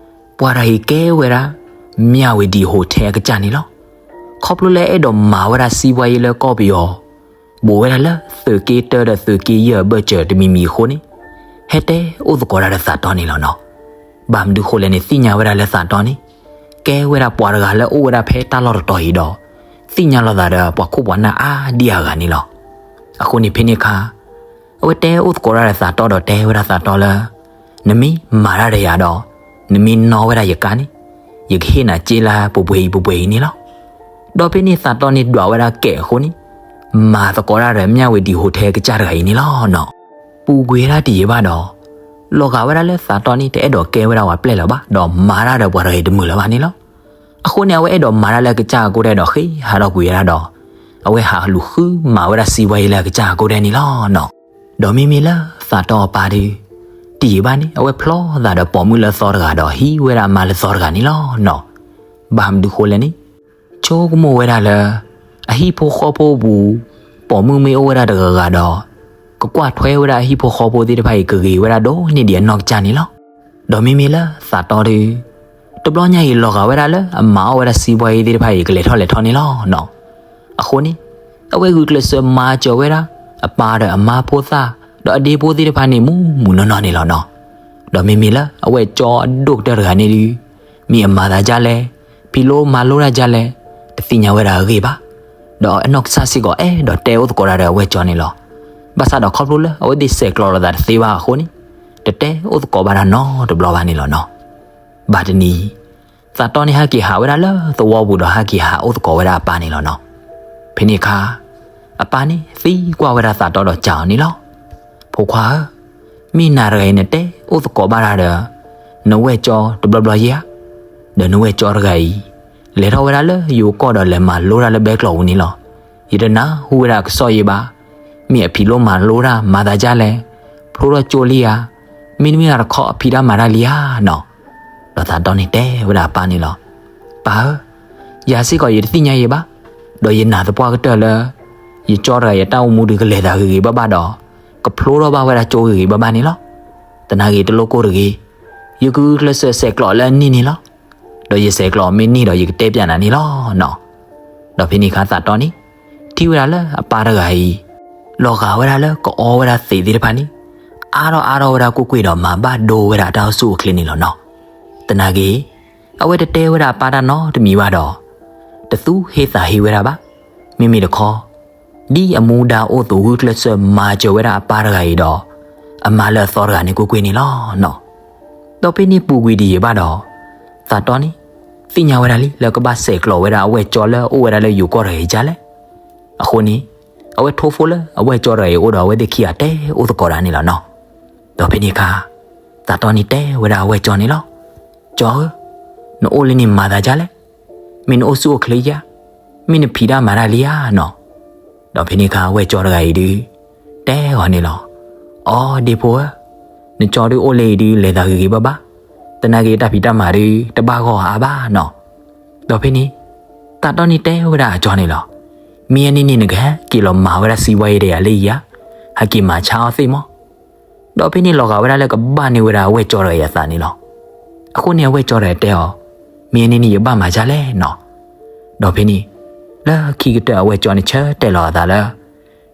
ပှၤတဂၤအံၤကဲဝဲဒၣ် မြဝတီ hotel အကစၢ်န့ၣ်လီၤ. ခီဖျိလၢအဲၣ်ဒိးမၤဝဲဒၣ်စံးဘှါယ့လၢကီၢ်ပယီၤ ဘူးဝဲဒၣ်လၢသုးက့တၢဒီးသုးက့ယဲၢ်အဘၢၣ်စၢၤတမံၤမံၤအဃိန့ၣ် ဟဲတဲအိၣ်သကိးတၢ်ဒီးသးတီန့ၣ်လီၤနီၤ. ဘၣ်မနုၤဃိလဲၣ်န့ၣ် သ့ၣ်ညါဝဲဒၣ်လၢသးတီန့ၣ် ကဲဝဲဒၣ်ပှၤတဂၤလၢအိၣ်ဝဲဒၣ်ဖဲတၢ်လီၢ်တတီၤအံၤဒီး သ့ၣ်ညါလိာ်သးဒီးပှၤခိၣ်ပှၤနၢ်အါဒံအါဂၤန့ၣ်လီၤ. အဃိန့ၣ်ဖဲန့ၣ်အခါ အဝဲတဲအိၣ်သကိးတၢ်ဒီးသးတီဒီးတဲဝဲဒၣ်သးတီလၢ နမ့ၢ်မၤတၢ်ဒီးယၤဒီး နမ့ၢ်နီၣ်ဝဲဒၣ်ယကါန့ၣ် ယကဟ့ၣ်နၤစ့လၢပှဲၤပှဲၤအံၤပှဲၤပှဲၤအံၤန့ၣ်လီၤ. ဒီးဖဲန့ၣ်သးတီန့ၣ်ဒွးဝဲဒၣ်ကဲးအဃိန့ၣ် မၤသကိးတၢ်ဒီး မြဝတီ hotel ကစၢ်တဂၤအံၤန့ၣ်လီၤနီၤ. ပူၤကွံာ်ဝဲဒၣ်တယံာ်ဘၣ်ဒီး လီၤဂာ်ဝဲဒၣ်လၢသးတီန့ၣ် တအဲၣ်ဒိးကဲဝဲဒၣ်ပှၤပျဲၢ်လၢၤဘၣ် ဒီးမၤတၢ်ဒီးပှၤတဂၤအံၤတမုာ်လၢၤဘၣ်န့ၣ်လီၤ. အဃိန့ၣ် အဝဲအဲၣ်ဒိးမၤတၢ်လၢအကစၢ်အကိဒဲးဒီးဃ့ဟးထီၣ်ကွံာ်ဝဲဒၣ်ဒီး အဝဲဟးလူၤဃုမၤဝဲဒၣ်စံးဘှါယ့လၢအကစၢ်အကိဒဲးန့ၣ်လီၤနီၤ. ဒီးမ့မ့ၢ်လၢသးတီအပၢ်ဒုး တယံာ်ဘၣ်န့ၣ် အဝဲဖျီသးဒီးပိာ်မုၣ်လၢအသီတဂၤဒီးဟံးဝဲဒၣ်အမါလၢအသီတဂၤန့ၣ်လီၤနီၤ. ဘၣ်မနုၤဃိလဲၣ်န့ၣ် ဆိကမိၣ်ဝဲဒၣ်လၢ အဟံၣ်ဖိဃီဖိပူၤ ပိာ်မုၣ်မ့ၢ်အိၣ်ဝဲဒၣ်တဂၤဂၤဒီး ကကွၢ်ထွဲဝဲဒၣ်အဟံၣ်ဖိဃီဖိသ့ၣ်တဖၣ်အံၤကဂ့ၤဝဲဒၣ်ဒိၣ်န့ၢ်ဒံးအနီၢ်ကစၢ်န့ၣ်လီၤ. ဒီးမ့မ့ၢ်လၢသးတီဒုး တဘျီညါအံၤလီၤဂာ်ဝဲဒၣ်လၢအမၤအီၣ်ဝဲဒၣ်စံးဘှါယ့သ့ၣ်တဖၣ်အံၤကလဲၤထီၣ်လဲၤထီန့ၣ်လီၤနီၤ. အဃိန့ၣ် အဝဲဂုာ်ကျဲးစၢးမၤစၢၤဝဲဒၣ် အပၢ်ဒီးအမါဖိသၣ် ဒီးအဒ့ဖိသ့ၣ်တဖၣ်န့ၣ်မူမူနီၢ်နီၢ်န့ၣ်လီၤနီၤ. ဒီးမ့မ့ၢ်လၢအဝဲၢ်ကၠီအဒိၣ်ကတၢၢ်တဂၤန့ၣ်ဒုး မ့ၢ်အမၤသးဒ်လဲၣ် ဖံးလိမၤလိတၢ်ဒ်လဲၣ် တသ့ၣ်ညါဝဲဒၣ်အဂ့ၢ်ဘၣ်. ဒီးအနီၢ်ကစၢ်စ့ၢ်ကီးအဲၣ်ဒိးတဲအိၣ်သကိးတၢ်ဒီးအဝဲၢ်ကၠီန့ၣ်လီၤ. ဘၣ်ဆၣ်ဒီးခီဖျိလၢအဝဲသ့ၣ်ဆဲးကျိးလိာ်သးတသ့ဘၣ်အဃိန့ၣ် တတဲအိၣ်သကိးဘၣ်တၢ်နီတဘျီဘၣ်န့ၣ်လီၤနီၤ. ဘၣ်တနံၤ သးတီန့ၣ်ဟဲက့ၤဟးဝဲဒၣ်လၢသဝီပူၤဒီးဟဲက့ၤဟးအိၣ်သကိးဝဲဒၣ်အပၢ်န့ၣ်လီၤနီၤ. ဖဲန့ၣ်အခါ အပၢ်န့ၣ်သံကွၢ်ဝဲဒၣ်သးတီဒီးစံးအီၤန့ၣ်လီၤ. ဖိခွါဧၢ, မ့ၢ်နၤတဂၤအံၤနတဲအိၣ်သကိးဘၣ်တၢ်ဒီး နဝဲၢ်ကၠီတဘျီဘျီယဲဧါ. ဒီးနဝဲၢ်ကၠီတဂၤအံၤ လဲၤထီၣ်ဝဲဒၣ်လၢယိၤကီၢ်ဒီးလဲၤမၤလိတၢ်လၢဘဲကျီၢ်ပူၤန့ၣ်လီၤ. ယတနၢ်ဟူဝဲဒၣ်အကစီၣ်ယဲဘၣ်. မ့ၢ်အဖံးလိမၤလိတၢ်မၤသးဒ်လဲၣ်, ဖျိထီၣ်ကၠိလံဧါ, မ့တမ့ၢ်တခီအဖံးတၢ်မၤတၢ်လံဧါနီၤ. ဒီးသးတီန့ၣ်တဲဝဲဒၣ်အပၢ်န့ၣ်လီၤ. ပၢ်ဧၢ, ယၤစ့ၢ်ကီးယတသ့ၣ်ညါယဲဘၣ်, ဒီးယနာ်သပှၢ်ကတၢၢ်လၢ ယကၠီတဂၤယတၢ်အိၣ်မူဒုးကလဲၤသးဂ့ၤဂ့ၤဘၣ်ဘၣ်ဒီး ကဖျိထီၣ်ဘၣ်ဝဲဒၣ်ကၠိဂ့ၤဂ့ၤဘၣ်ဘၣ်န့ၣ်လီၤ. သနာ်က့တလိၣ်ကိၢ်တဂ့ၤ, ယကဂုာ်ကျဲးစၢးဆဲးကျိးလၢအန့ၣ်န့ၣ်လီၤ. ဒီးယဆဲးကျိးမ့ၢ်န့ၢ်ဒီးယကတဲပၠးနၤန့ၣ်လီၤနီၤ. ဒီးဖဲန့ၣ်အခါသးတီန့ၣ် ထံၣ်ဝဲဒၣ်လၢအပၢ်တဂၤအံၤ လီၤဂာ်ဝဲဒၣ်လၢကအီဝဲဒၣ်သံးသ့ၣ်တဖၣ်န့ၣ် အါထီၣ်အါထီၣ်ဝဲဒၣ်ကွ့ၢ်ကွ့ၢ်ဒီးမၤဘၣ်ဒိဝဲဒၣ်အတၢ်အိၣ်ဆူၣ်အိၣ်ချ့န့ၣ်လီၤနီၤ. သနာ်က့ အဝဲတတဲဝဲဒၣ်အပၢ်တၢ်နီတမံၤဘၣ်ဒီး တသူၣ်ဟ့သးဟ့ဝဲဒၣ်ဘၣ်. မ့မ့ၢ်တခီ ဒ်အမူဒါအိၣ်သးဂုာ်ကျဲးစၢးမၤစၢၤဝဲဒၣ်အပၢ်တဂၤအံၤဒီး အမါလၢအသီတဂၤန့ၣ်ကွ့ၢ်ကွ့ၢ်န့ၣ်လီၤနီၤ. ဒီးဖဲန့ၣ်ပူၤကွံာ်တယံာ်ဘၣ်ဒီး သးတီန့ၣ် သ့ၣ်ညါဝဲဒၣ်လံလၢကဘၣ်ဆဲးကျိးဝဲဒၣ်အဝဲၢ်ကၠီလၢအအိၣ်ဝဲဒၣ်လၢယိၤကီၢ်တဂၤအံၤဒ်လဲၣ်. အဃိန့ၣ် အဝဲထိဖိလၢအဝဲၢ်ကၠီတဂၤအံၤအအိၣ်ဒီးအဝဲသ့ၣ်ခံဂၤတဲအိၣ်သကိးတၢ်န့ၣ်လီၤနီၤ. ဒီးဖဲန့ၣ်အခါ သးတီန့ၣ်တဲဝဲဒၣ်အဝဲၢ်ကၠီန့ၣ်လီၤ. ကၠီဧၢ, နအိၣ်လၢန့ၣ်မၤသးဒ်လဲၣ်. မ့ၢ်နအိၣ်ဆူၣ်အိၣ်ချ့ဧါ, မ့ၢ်နဖံးတၢ်မၤတၢ်လံဧါနီၤ. ဒီးဖဲန့ၣ်အခါအဝဲၢ်ကၠီတဂၤအံၤဒုး တဲအီၤန့ၣ်လီၤ. အိ ဒ့ဖိဧၢ, နကၠီဒုးအိၣ်လၢအံၤဒုးလဲၤသးဂ့ၤဂ့ၤဘၣ်ဘၣ်, သနာ်က့တၢ်ဖံးတၢ်မၤဒုးတဘၣ်ဂီၢ်အါဘၣ်နီၤ. ဒီးဖဲန့ၣ် သးတီန့ၣ်တဲဝဲဒၣ်အကၠီန့ၣ်လီၤ. မ့ၢ်အန့ၣ်န့ၣ်နကဟဲက့ၤလီၤမၤဝဲဒၣ်စံးဝဲအံၤဒီးယၤလၢယၤ, ဟဲက့ၤမၤဆါအီၣ်သ့ၣ်မီၢ်. ဒီးဖဲန့ၣ်လီၤဂာ်ဝဲဒၣ်လၢကဘၣ်န့ၢ်ဝဲဒၣ်အဝဲၢ်ကၠီတဂၤအံၤအသးန့ၣ်လီၤ. အဃိန့ၣ်အဝဲၢ်ကၠီတဂၤတဲအီၤ, မ့ၢ်အန့ၣ်န့ၣ်ယဘၣ်မၤဒ်လဲၣ်နီၤ. ဒီးဖဲန့ၣ် လၢခံကတၢၢ်အဝဲၢ်ကၠီန့ၣ်ဆၢတဲာ်လီၤအသးလၢ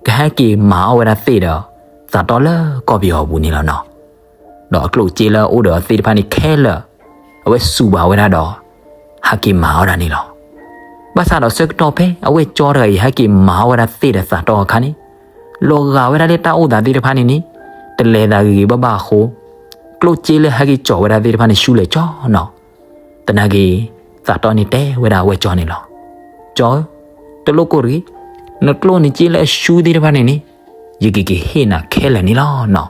ကဟဲက့ၤမၤအီၣ်ဝဲဒၣ်သ့ၣ်ဒီး သးတီလၢကီၢ်ပယီၤအပူၤန့ၣ်လီၤနီၤ. ဒီးအကျိၣ်စ့လၢအအိၣ်ဒီးအသ့ၣ်တဖၣ်န့ၣ်ခဲလၢာ် အဝဲစူးဘၣ်ဝဲဒၣ်ဒီး ဟဲက့ၤမၤအီၣ်ဒၣ်န့ၣ်လီၤ. ဘၣ်ဆၣ်ဒီးဆၢကတီၢ်ဖဲအဝဲၢ်ကၠီတဂၤအံၤ ဟဲက့ၤမၤဝဲဒၣ်သ့ၣ်ဒီးသးတီအခါန့ၣ်, လီၤဂာ်ဝဲဒၣ်လၢတၢ်အိၣ်သးသ့ၣ်တဖၣ်န့ၣ်န့ၣ်, တလဲၤသးဂ့ၤဂ့ၤဘၣ်ဘၣ်အဃိ, ကျိၣ်စ့လၢဟဲက့ၤကၠီၤဝဲဒၣ်သ့ၣ်တဖၣ်န့ၣ် ဆူလဲၤကၠီနီၤ. သနာ်က့ သးတီန့ၣ်တဲဝဲဒၣ်အဝဲၢ်ကၠီန့ၣ်လီၤ. ကၠီဧၢ, တလိၣ်ကိၢ်တဂ့ၤ, နကျိၣ်နစ့လၢအဆူသ့ၣ်တဖၣ်န့ၣ်န့ၣ်, ယကက့ၤဟ့ၣ်နၤခဲလၢာ်န့ၣ်လီၤနီၤ.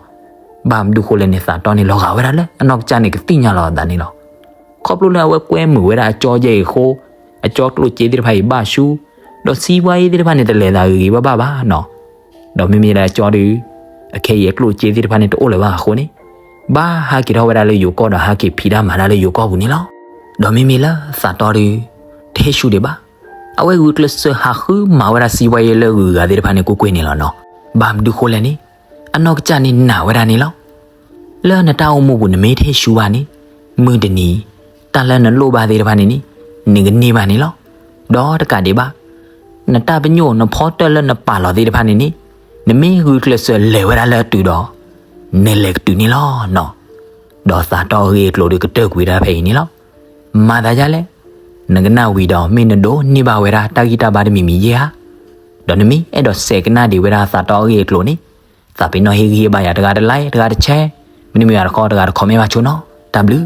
ဘၣ်မနုၤဃိလဲၣ်န့ၣ် သးတီန့ၣ်လီၤဂာ်ဝဲဒၣ်လၢအနီၢ်ကစၢ်န့ၣ်ကသ့ၣ်ညါလီၤအသးန့ၣ်လီၤ. ခီဖျိလၢအဝဲကွဲမုာ်ဝဲဒၣ်အကၠီယဲၢ်အံၤအဃိ, အကၠီကျိၣ်စ့သ့ၣ်တဖၣ်အံၤဘၣ်ဆူ, ဒီးစံးဝါအံၤသ့ၣ်တဖၣ်န့ၣ် တလဲၤသးဂ့ၤဂ့ၤဘၣ်ဘၣ်ဘၣ်နီၤ. ဒီးမ့မ့ၢ်လၢအကၠီဒီး, အခဲအံၤအကျိၣ်စ့သ့ၣ်တဖၣ်န့ၣ်တအိၣ်လၢၤဘၣ်အဃိန့ၣ်, ဘၣ်ဟးက့ၤထီၣ်ဝဲဒၣ်လၢယိၤကီၢ်ဒီးဟးက့ၤဖံးတၢ်မၤတၢ်လၢယိၤကီၢ်ပူၤန့ၣ်လီၤ. ဒီးမ့မ့ၢ်လၢသးတီဒီး, တဟ့ၣ်ဆူဒံးဘၣ်. အဝဲဂုာ်ကျဲးစၢးဟးဃုမၤဝဲဒၣ်စံးဝါအံၤလၢဂုၤဂၤသ့ၣ်တဖၣ်န့ၣ်ကွ့ၢ်ကွ့ၢ်န့ၣ်လီၤနီၤ. ဘၣ်မနုၤဃိလဲၣ်န့ၣ်, အနီၢ်ကစၢ်န့ၣ်နာ်ဝဲဒၣ်န့ၣ်လီၤ. လၢနတၢ်အိၣ်မူပူၤနမ့ၢ်တဟ့ၣ်ဆူဘၣ်န့ၣ်, မုၢ်တနံၤ, တၢ်လၢနလိၣ်ဘၣ်သ့ၣ်တဖၣ်န့ၣ်န့ၣ်, နကန့ၢ်ဘၣ်န့ၣ်လီၤ. ဒီးတကးဒံးဘၣ်, နတၢ်ပညိၣ်နဖီတၢၣ်လၢနပာ်လီၤသ့ၣ်တဖၣ်န့ၣ်န့ၣ်, နမ့ၢ်ဂုာ်ကျဲးစၢးလဲၤဝဲဒၣ်လၢအတုၤဒီး, နလဲၤကတုၤန့ၣ်လီၤနီၤ. ဒီးသးတီအဂ့ၢ်အကျိၤဒီးကတၢၢ်ကွံာ်တၢ်ဖဲအံၤန့ၣ်လီၤ. မၤသးဒ်လဲၣ်, နကနၣ်ဝံၤဒီးမ့ၢ်နဒိးန့ၢ်ဘၣ်ဝဲဒၣ်တၢ်ဂံၢ်တၢ်ဘါတမံၤမံၤယဲၢ်ဧါ. ဒီးနမ့ၢ်အဲၣ်ဒိးဆဲးကနၣ်ဒံးဝဲဒၣ်သးတီအဂ့ၢ်အကျိၤန့ၣ်, သးပ့ၤနီၣ်ဟ့ၣ်ဂံၢ်ဟ့ၣ်ဘါယၤတဂၤတlike, တဂၤတshare, မ့တမ့ၢ်ဘၣ်တခီတဂၤတcommentဘၣ်ဆိနီၤ. တၢ်ဘျုး.